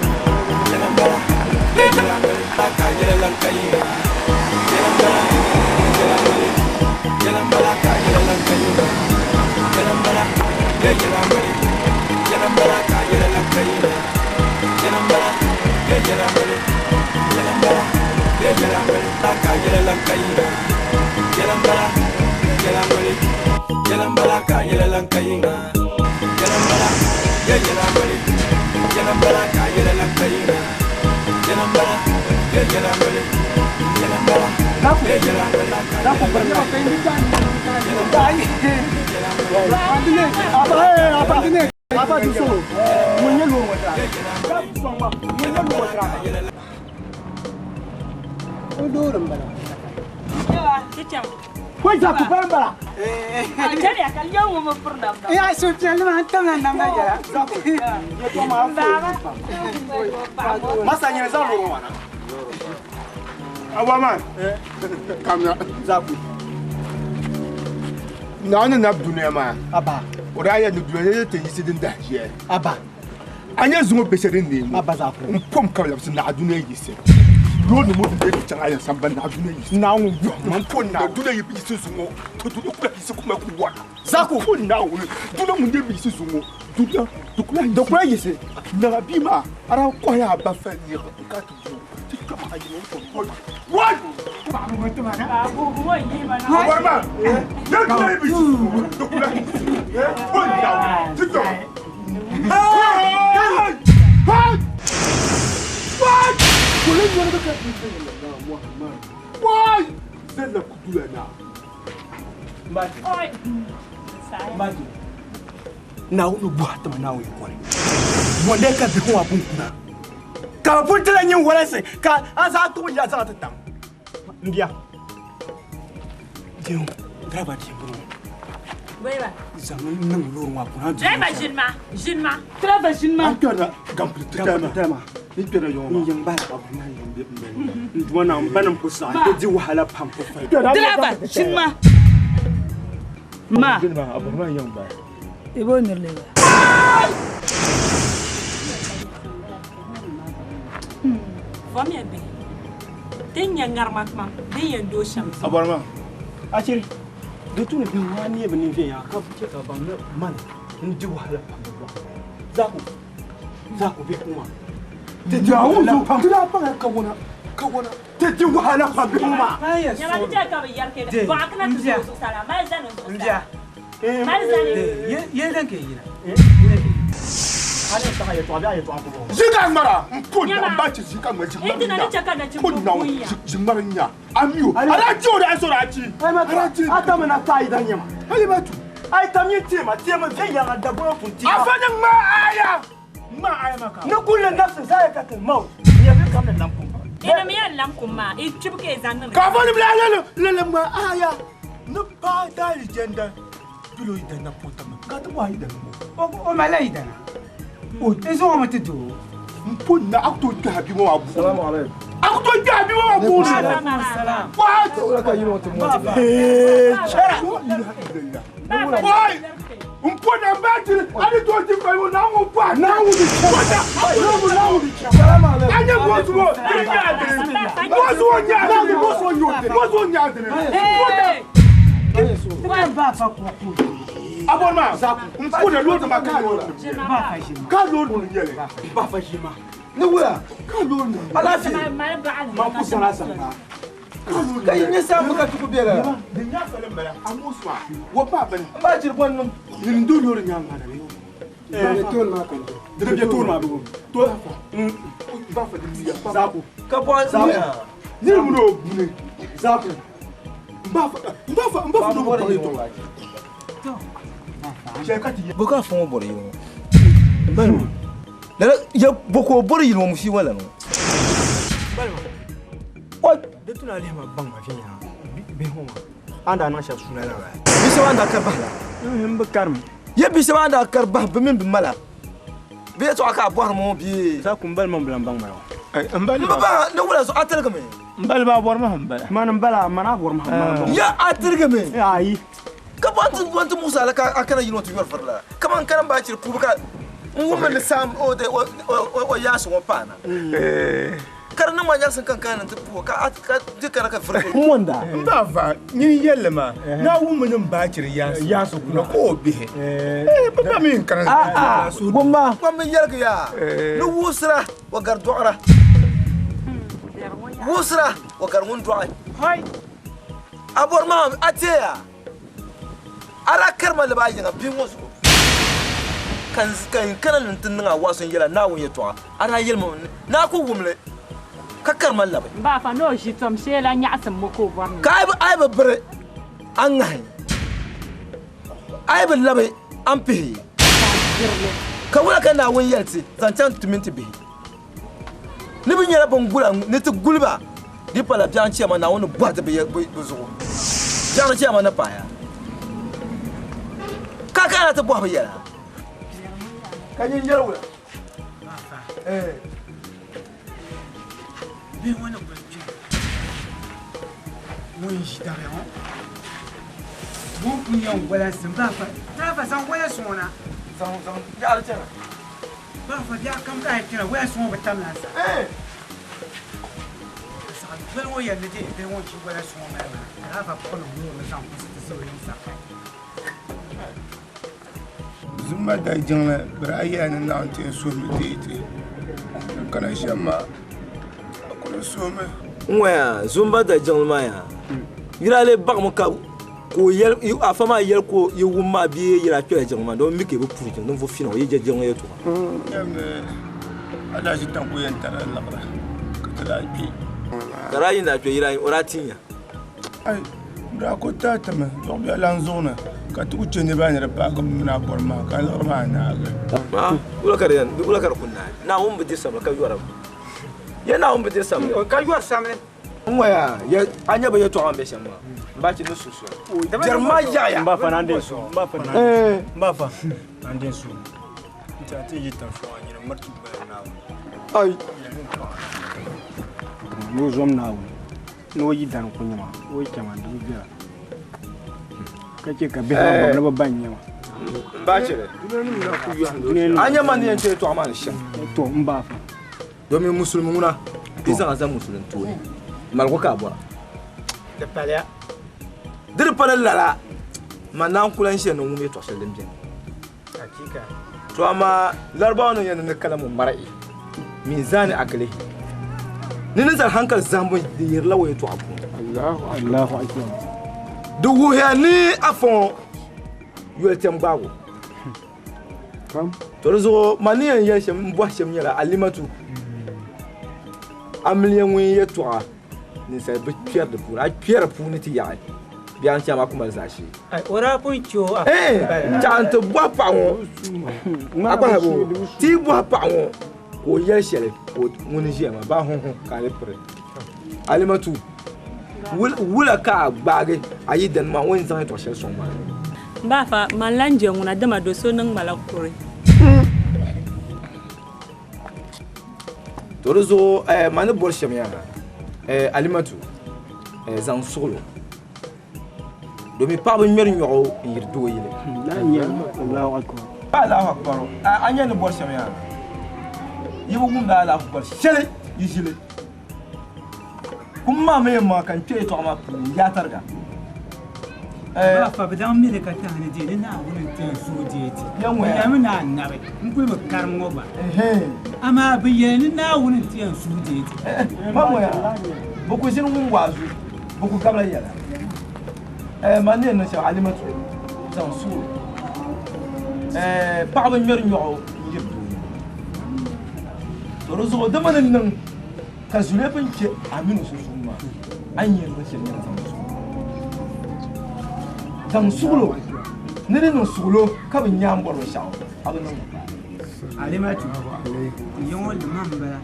S4: Yɛlɛ n bala, yɛ yɛlɛ noli. Ka yɛlɛ lan ka yiŋa. Yɛlɛ n bala, yɛ yɛlɛ noli. Yɛlɛ n bala ka yɛlɛ lan ka yiŋa. Yɛlɛ n bala, yɛ yɛlɛ noli. Yɛlɛ n bala ka yɛlɛ lan ka yiŋa. Yɛlɛ n bala, yɛ yɛlɛ noli. Yɛlɛ n bala, yɛ yɛlɛ noli. Ka yɛlɛ lan ka yiŋa. Yɛlɛ n bala, yɛ yɛlɛ noli. Yɛlɛ n bala ka yɛlɛ lan ka yiŋa. Yɛlɛ n bala, yɛ yɛlɛ noli. Yɛlɛ n bala ka yɛlɛ lan ka yiŋa. Yɛlɛ n bala, yɛ yɛlɛ noli. Yɛlɛ n bala, yɛ yɛlɛ noli.
S8: Zaku bari na.
S2: Aba aba di so. Mun nyɛ loori ŋɔ tira. Zaku sɔŋ ma. Mun nyɛ loori ŋɔ tira. O loori n bala.
S9: Yawa, ti chaŋ.
S2: Ko Zaku bari n bala.
S9: A chɛliya ka lɛm ŋɔ mi piri namda.
S8: Ya suhupiɛlli maa n tamla namda yɛla.
S2: Zaku yɛtɔɣa maa fo. Masa nyɛ zaŋ loori ŋɔ maa na.
S6: Awa man. Kamina.
S2: Zaku.
S6: Naawuni nab dunia maa.
S2: Aba.
S6: O daa yɛli ni dunia yɛ ti yiɣisi din dahi ʒiya.
S2: Aba.
S6: A nyɛ zuŋɔ bɛ shɛli din neemi.
S2: Aba Zaku.
S6: N pom ka bi labisi naɣa dunia yiɣisi. Loori nim din deei chaŋ a yɛn sambani na aduna yi. Naawuni bɔhim ma m-po Naawuni. Duna yi bi yiɣisi zuŋɔ, to duna ku lahi yiɣisi kuma ku wara. Zaku po Naawuni, duna ŋun dee bi yiɣisi zuŋɔ, duna di ku lahi yiɣisi. Di ku lahi yiɣisi. Naɣa bia maa, a daa kɔhi a ba fali niɣi n-ka ti di o, ti kpɛma a yino n-tɔm bɔli. Wai! A bɔri maa, yɛn duna yi bi yiɣisi zuŋɔ, di ku lahi yiɣisi. Po Naawuni, ti kpɛma. Hey! Hey! Wai! Wai! Zalla kudula na.
S2: Naawuni bɔhi ti ma Naawuni kɔre. Bɔndee ka bihi ŋɔ pun kuna. Ka bɛ pun tila nyin walansi ka a zaa kpuɣi ya zaŋ ti tam. M bia, diɛm driver diɛm bini ŋɔ. Zaŋ n niŋ loori ŋɔ a kuna.
S3: Driver ʒini ma, ʒini ma.
S8: Driver ʒini ma.
S6: An kpɛrila gampili titali maa. Ni kpɛrila yɔŋɔ maa.
S2: N yiŋ bahi ka bɛ na yiŋ bɛ n duma na n ba nim ku saɣi n di wahala pam.
S8: Driver ʒini ma. Ma.
S6: Ʒini ma, a bɔri ma n yiŋ bahi.
S8: I bo nirili ba.
S9: Vomiya bihi. Din nyɛ ŋarima kpam din yɛn doo shɛm
S6: A bɔri ma.
S2: Achiri, di tu ni bihi ŋɔ a neei bɛ nini viɛnyɛla ka chɛ ka baŋ ni mani n di wahala pam bɛ bɔhim. Zaku, Zaku bihi ŋɔ maa. Ti di wahala pam.
S6: Ti daa baŋya kawana, kawana.
S2: Ti di wahala pam bihi ŋɔ maa.
S9: Nyama di chɛ ka bɛ yɛri ka bɔɣa kana ti zooi zuɣusaa la, mali zani zuɣusaa. Mali zani.
S8: Yɛli din ka yi yina.
S6: Ʒi ka ŋmara n po na n ba chi ʒi ka ŋmara ʒi ŋmara nya po na ʒi ŋmara nya amiyo ala chi o da so da chi ala chi
S2: ata mana ta idan nyama
S6: hali ba tu
S2: ai tam yin tema tema zai yana da gona kun ti
S6: afa ni ŋma aya ŋma aya maka
S2: ni kullu nafsin za'iqatul maut ya bi kam lam kum
S9: Ina mi yan lam kum ma i chibi ka i zaŋ niŋ
S6: ka fa ni bila la la la ŋma aya ni pa da jenda dulo idan na po tam ka ti wa idan mo
S8: O mala idana. O zaŋ mi ti doo.
S6: N po na a ku tooi kpɛha bia ŋɔ maa buɣim.
S10: Salamu alaikum.
S6: A ku tooi kpɛha bia ŋɔ maa buɣim.
S8: Salam.
S6: What?
S10: Wala ka yino ti mɔti ba.
S6: Chɛra. Wai! N po na n baa tiri a ni tooi ti kpali ŋɔ Naawuni bɔhi. Naawuni chɛra. Naawuni Naawuni chɛra.
S10: Salamu alaikum.
S6: A nyɛ bɔsu ŋɔ dini nyɛ a dini. Bɔsu ŋɔ nyɛ a dini. Bɔsu ŋɔ nyɛ o dini. Bɔsu ŋɔ nyɛ a dini. Po na.
S8: Ti ba fa ku ku.
S6: A bɔri maa n po na loori maa ka loori nim
S8: Ba fa ʒini.
S6: ka loori nim nyɛli.
S2: Ba fa ʒini ma.
S10: Ni wula.
S6: Ka loori nim.
S10: Alaafee.
S9: Mali baɣali
S2: Ma ku sana samba.
S10: Ka yi nyɛ saamba ka tuku bela.
S6: Din nyɛ fali m bala a ŋɔ sua wo pa bini.
S10: N baa chiri bɔni niŋ.
S6: Yin do loori nyaanga maa na bɛ.
S2: Di tooni maa kan do.
S6: Di bɛ tooni maa bɛ to. Ba fa di miya.
S2: Zaku.
S10: Ka bɔni
S2: Zaku.
S6: Niriba ni o buni.
S2: Zaku.
S6: N ba fa n ba fa n ba fa do bɔ tɔ. Shɛ ka ti yɛ.
S10: Bɔ ka fɔŋɔ bɔri yili ŋɔ. Balima. Lala ya bɔ ka o bɔri yili ŋɔ musiba la ŋɔ.
S2: Balima. O di tuna lihi ma baŋ ma viɛnyɛla bihi ŋɔ maa. A ni daa niŋ shɛba suuna la baa.
S10: Bi shɛba a ni daa kari bahi la.
S2: N bi karim.
S10: Ye bi shɛba a ni daa kari bahi bi mini bi ma la. Bɛ yɛltɔɣa ka a bɔhiri ma ŋɔ bee.
S2: Zaku n balima n bi lan baŋ ma ŋɔ.
S10: N bi baŋ ni wula zuɣu a tiligimi.
S6: N balima a bɔri ma n bala.
S2: Mani n bala mani a bɔri ma n bala.
S10: Ya a tiligimi.
S2: Ayi.
S10: Ka bɔn ti muɣisi a la ka a kana yili ŋɔ ti yɔri firila la. Kaman kana m-baa chiri pubu ka n wummi ni saam o yaasi ŋɔ paana. Ka di niŋ ma nyaɣisim ka n kana ni ti puhi ka di kana ka viri.
S6: Monda. N ba fa nyin yɛlli maa na wummi ni m baa chiri yaasi kuna ka o bihi. Bɛ ba mi n kana.
S10: Gomma. Gomma yɛligi yaa ni wuɣisira wa gari dɔɣira. Wuɣisira wa gari ŋun dɔɣi. A bɔri maa a teeya. A daa karima li baa yiŋa bihi ŋɔ zuɣu ka n kana ni n ti niŋ a wa'azu n-yɛl a Naawuni yɛtɔɣa. A daa yɛli ma ni a ku wum li ka karima labi.
S9: M ba fa ni o ʒi tom shee la nyaɣisim mo ka o bɔri ni.
S10: Ka a yi bi biri a ŋahi, a yi bi labi a ni pihi. Ka wula ka Naawuni yɛli ti zaŋ chaŋ ti mini ti bihi? Ni bɛ nyɛla bɛn gula ni ti guli ba, di pala biɛɣu n-chɛ ma Naawuni ni bɔhi ti bɛ zuɣu. Biɛɣu ni chɛ ma ni paaya. Ka kana ti bɔhi bɛ yɛla.
S2: Ka nyin yɛli wula?
S8: Bihi ŋɔ ni kuli kpɛm ŋun ʒi dabiɛm ŋɔ ŋun pun yɛn walansi m ba fa driver zaŋ walansi ŋɔ na.
S10: Zaŋ zaŋ yaɣali chana.
S8: Ba fa biɛɣu kam ka a yi kpɛna walansi ŋɔ bi tam laasabu. Doli ŋɔ yɛli ni deei bihi ŋɔ ʒi wala suŋ mali maa, ka daa va puɣili ŋɔ mi zaŋ kuɣusi ti sa o yiŋ sa.
S6: Zuma daa jiŋli bɛ daa yɛla ni Naawuni ti yɛn suhimi deei ti. Din kana shɛm maa, a kuli suhimi.
S10: N ŋɔya Zumba da jiŋli maa yaa yira lee baɣimi ka ka o yɛli afa maa yɛli ka yi wum maa bee yira kpɛla jiŋli maa ni o mi ka yi bi puhi jiŋli ninvuɣ fina o yi je jiŋli yɛltɔɣa.
S6: Nyami a daa ʒi taŋ ku yɛn tari a liɣiri ka ti daa kpe.
S10: Ka daa yi daa kpe yira o daa tinya.
S6: Ai, bɛ daa ku taai ti mi zuɣu biɛɣu lan zuɣu ni ka ti ku chɛ niriba ni di paagi m mini a bɔri maa ka a liɣiri maa naagi.
S10: Maa, wula ka di yɛn, wula ka di ku naai? Naawuni bi diri samli ka yɔri ya Naawuni bi diri samli.
S8: Ka yɔri samli.
S10: N ŋɔya, ya, a nya bɛ yɛtɔɣa ni be shɛm maa, m ba chɛ ni su soli. Jɛrim maa yaɣiya.
S14: M ba fa, naan deei su. M ba fa,
S10: Eh.
S14: m ba fa, naan deei su. N ti a ti yi tiŋ shɛŋa nyini m miri ti bali Naawuni.
S10: Ai.
S14: Ni o zom Naawuni. Ni o yi dani ku nyama, o yi chama di bi viɛla. Ka chɛ ka bihi maa gbubi ni bɛ ban nyama.
S10: M ba chɛli. A nya ma ni yɛn chɛ yɛtɔɣa maa ni shɛm.
S14: To, m ba fa.
S10: Domin musulimi ŋuna di zaŋ a zali musulin tooni, maligu ka a bɔra.
S8: Di paliya.
S10: Di di pa ni lala, man naan ku lan ʒiya ni n wum yɛtɔɣ shɛli din beni.
S8: Hakika.
S10: To amaa Larabawa nim yɛn ni kalamu mar'i mizani akili ni ninsal hankali zahimbu di yirila o yɛtɔɣa puuni.
S14: Allahu akbar.
S10: Di wuhiya ni afa ŋɔ yoli tɛm gbaagu. To di zuɣu man ni yɛn yɛli shɛm n bɔhi shɛm nyɛla alimatu amiliya ŋun yɛtɔɣa ninsal bi kpɛri di puuni a kpɛri puuni ti yaɣi bɛ a ni chɛ maa ku mali zaashee.
S8: O daa pun chɛ o a
S10: Chaɣ nti bɔhi paɣa ŋɔ a gbahi bo ti yi bɔhi paɣa ŋɔ ka o yɛli shɛli ka o ŋuni ʒiya maa baa huhu ka a li piri alimatu wula ka a gbaagi a yi dini maa o ni zaŋ yɛtɔɣ shɛli sɔŋ maa.
S9: M ba afa, man lan je ŋuna dama do so niŋ ma la kuri.
S10: To di zuɣu man ni bɔri shɛm yaa alimatu zaŋ suɣilo domin paɣaba ŋmɛri nyɔɣu n yiri doo yili.
S14: Allahu akbar.
S10: Allahu akbar. A nya ni bɔri shɛm yaa yi bi wumdi Allahu akbar shɛli yi ʒili. Kum maa mi yɛn maŋa ka n kpe yɛtɔɣa maa puuni n yaa tariga.
S8: Ba fa bi daŋ mili ka tahi ni deei ni Naawuni n-ti n suhu deei ti. Bɛ yɛlimi ni anabi n-kuli bi karim ŋɔ gba. Amaa bɛ yɛli ni Naawuni n-ti n suhu deei ti.
S10: Ma ŋɔ yaa, bɛ ku ʒini wum waazu, bɛ ku gabila yɛla. Man ni yɛn niŋ shɛm, Alimatu zaŋ suuri paɣaba ŋmɛri nyɔɣu n-yiri doo ni. To di zuɣu di mi ni niŋ ka zuliya pun kpe a mini o sunsuuni maa, a ni yɛn niŋ shɛli nyɛla zaŋ suɣilo. Zaŋ suɣilo ni di niŋ suɣilo ka bi nya a ni bɔri binshɛɣu, a bi niŋ li.
S8: Alimatu, yi ŋɔ lima m-bala.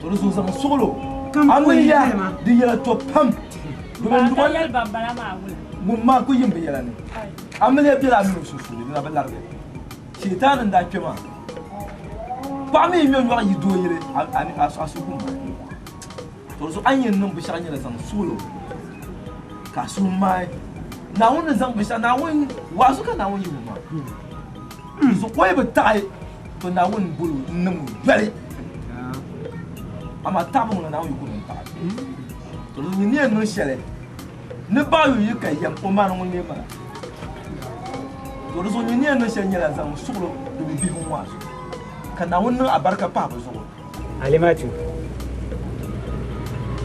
S10: To di zuɣu zaŋ suɣilo a mini ya di yɛla to pam.
S9: Domin ka yɛli ban bala maa wula?
S10: Ŋun maa ku yim bi yɛla ni. Amiliya bela a mini o sunsuuni, dina bi larigi. Shɛitaan n-daa kpe maa. Paɣa mi yi ŋme nyɔɣu yi doo yili, a suhu ku maai. To di zuɣu a ni yɛn niŋ binshɛɣu nyɛla zaŋ suɣilo ka a suhu maai. Naawuni ni zaŋ binshɛɣu, Naawuni waazu ka Naawuni yi wum maa. Di zuɣu o yi bi taɣi, to Naawuni boli o n-niŋ o yoli. Amaa taɣibu ŋuna Naawuni yi ku niŋ taɣi. To di zuɣu nyin ni yɛn niŋ shɛli ni baɣa yu yi ka yɛm, o maani ŋun lee mala. To di zuɣu nyin ni yɛn niŋ shɛli nyɛla zaŋ suɣilo di bi bihi n-waazu ka Naawuni niŋ abarika pahi bɛ zuɣu.
S8: Alimatu,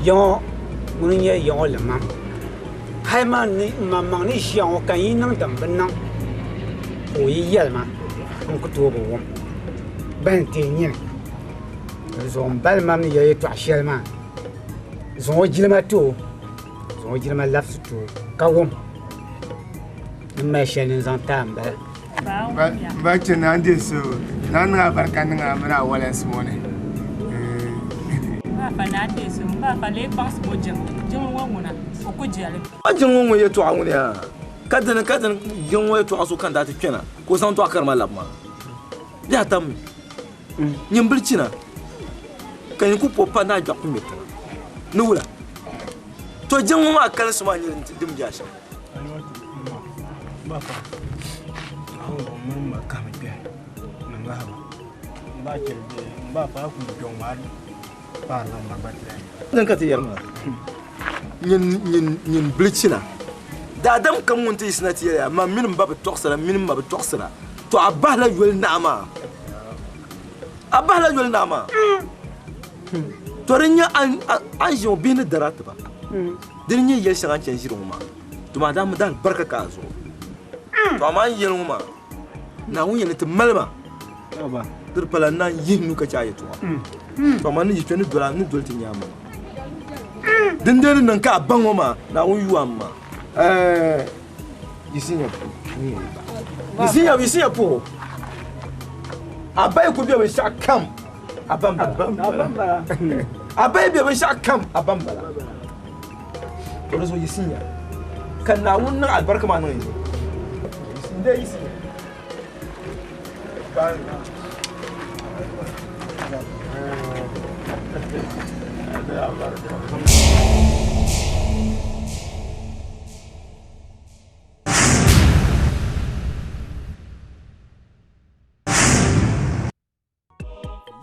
S8: Yiŋɔ ŋuni n-nyɛ yiŋɔ limam. Hali man ni m maŋmaŋ ni ʒiya ŋɔ ka n yi niŋ din bi niŋ ka o yi yɛli ma n ku tooi bi wum. Bɛn ti nyini. Di zuɣu m ba limam ni yɛli yɛtɔɣ shɛli maa, zaŋ o jilima ti o, zaŋ o jilima labisi ti o ka wum ni mali shɛli ni n zaŋ ti a m-bala.
S6: Ba chɛ naa n deei so naa niŋ a barika niŋ a mini a walansi ŋɔ ni.
S9: Ba fa naa deei so ba fa lee kpaŋsi o jiŋli jiŋli ŋɔ ŋuna o ku jɛli.
S10: A jiŋli ŋɔ yɛtɔɣa ŋuni yaa ka dini ka dini jiŋli ŋɔ yɛtɔɣa so ka n daa ti kpɛna ka o zaŋ dɔɣi karima labi ma bɛ a tam mi nyin bilichina ka nyin ku po pa naa gbɛɣu ku ŋmɛ tiŋa ni wula to jiŋli ŋɔ maa kalinsi maa nyɛ din be a shɛm. Din ka ti yɛri maa. Nyin nyin nyin bilichina. Daadam kam ŋun ti yiɣisina ti yɛli ya, Man mini m ba bi tɔɣisira, m mini m ma bi tɔɣisira. Tɔ a bahila yoli naɣ maa. A bahila yoli naɣ maa. Tɔ di n-nyɛ a ni ʒi ŋɔ bihi ni dari a tiba. Di ni nyɛ yɛl shɛŋa a ni chani ʒiri ŋɔ maa, to maa daa mi daalibarika ka a zuɣu. Tɔ amaa n yɛli ŋɔ maa, Naawuni yɛli ni ti mali ma, di di pala n naan yihi n nuu ka chɛ a yɛtɔɣa. Tɔ amaa n ni yi kpe ni doli a, n ni doli ti nyaamba maa. Dindee ni niŋ ka a baŋ ŋɔ maa, Naawuni yu a m ma. Ɛɛ, Yisinya, Yisinya, Yisinya puhi o. A ba yi ku be binshɛɣu kam, a ba m-bala. A ba yi be binshɛɣu kam, a ba m-bala. To di zuɣu Yisinya, ka Naawuni niŋ alibarika maa niŋ yi zuɣu. N-dee Yisinya.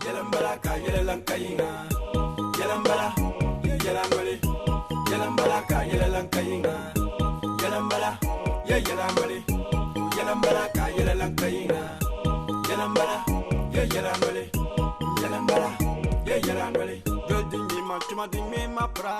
S4: Yɛla m-bala ka yɛla lan ka yiŋa. Yɛla m-bala, ye yɛla noli. Yɛla m-bala ka yɛla lan ka yiŋa. Yɛla m-bala, ye yɛla noli. Yɛla m-bala ka yɛla lan ka yiŋa. Yɛla m-bala, ye yɛla noli. Yɛla m-bala, ye yɛla noli. Doli din nyɛ ma tuma din ŋmɛ ma pira.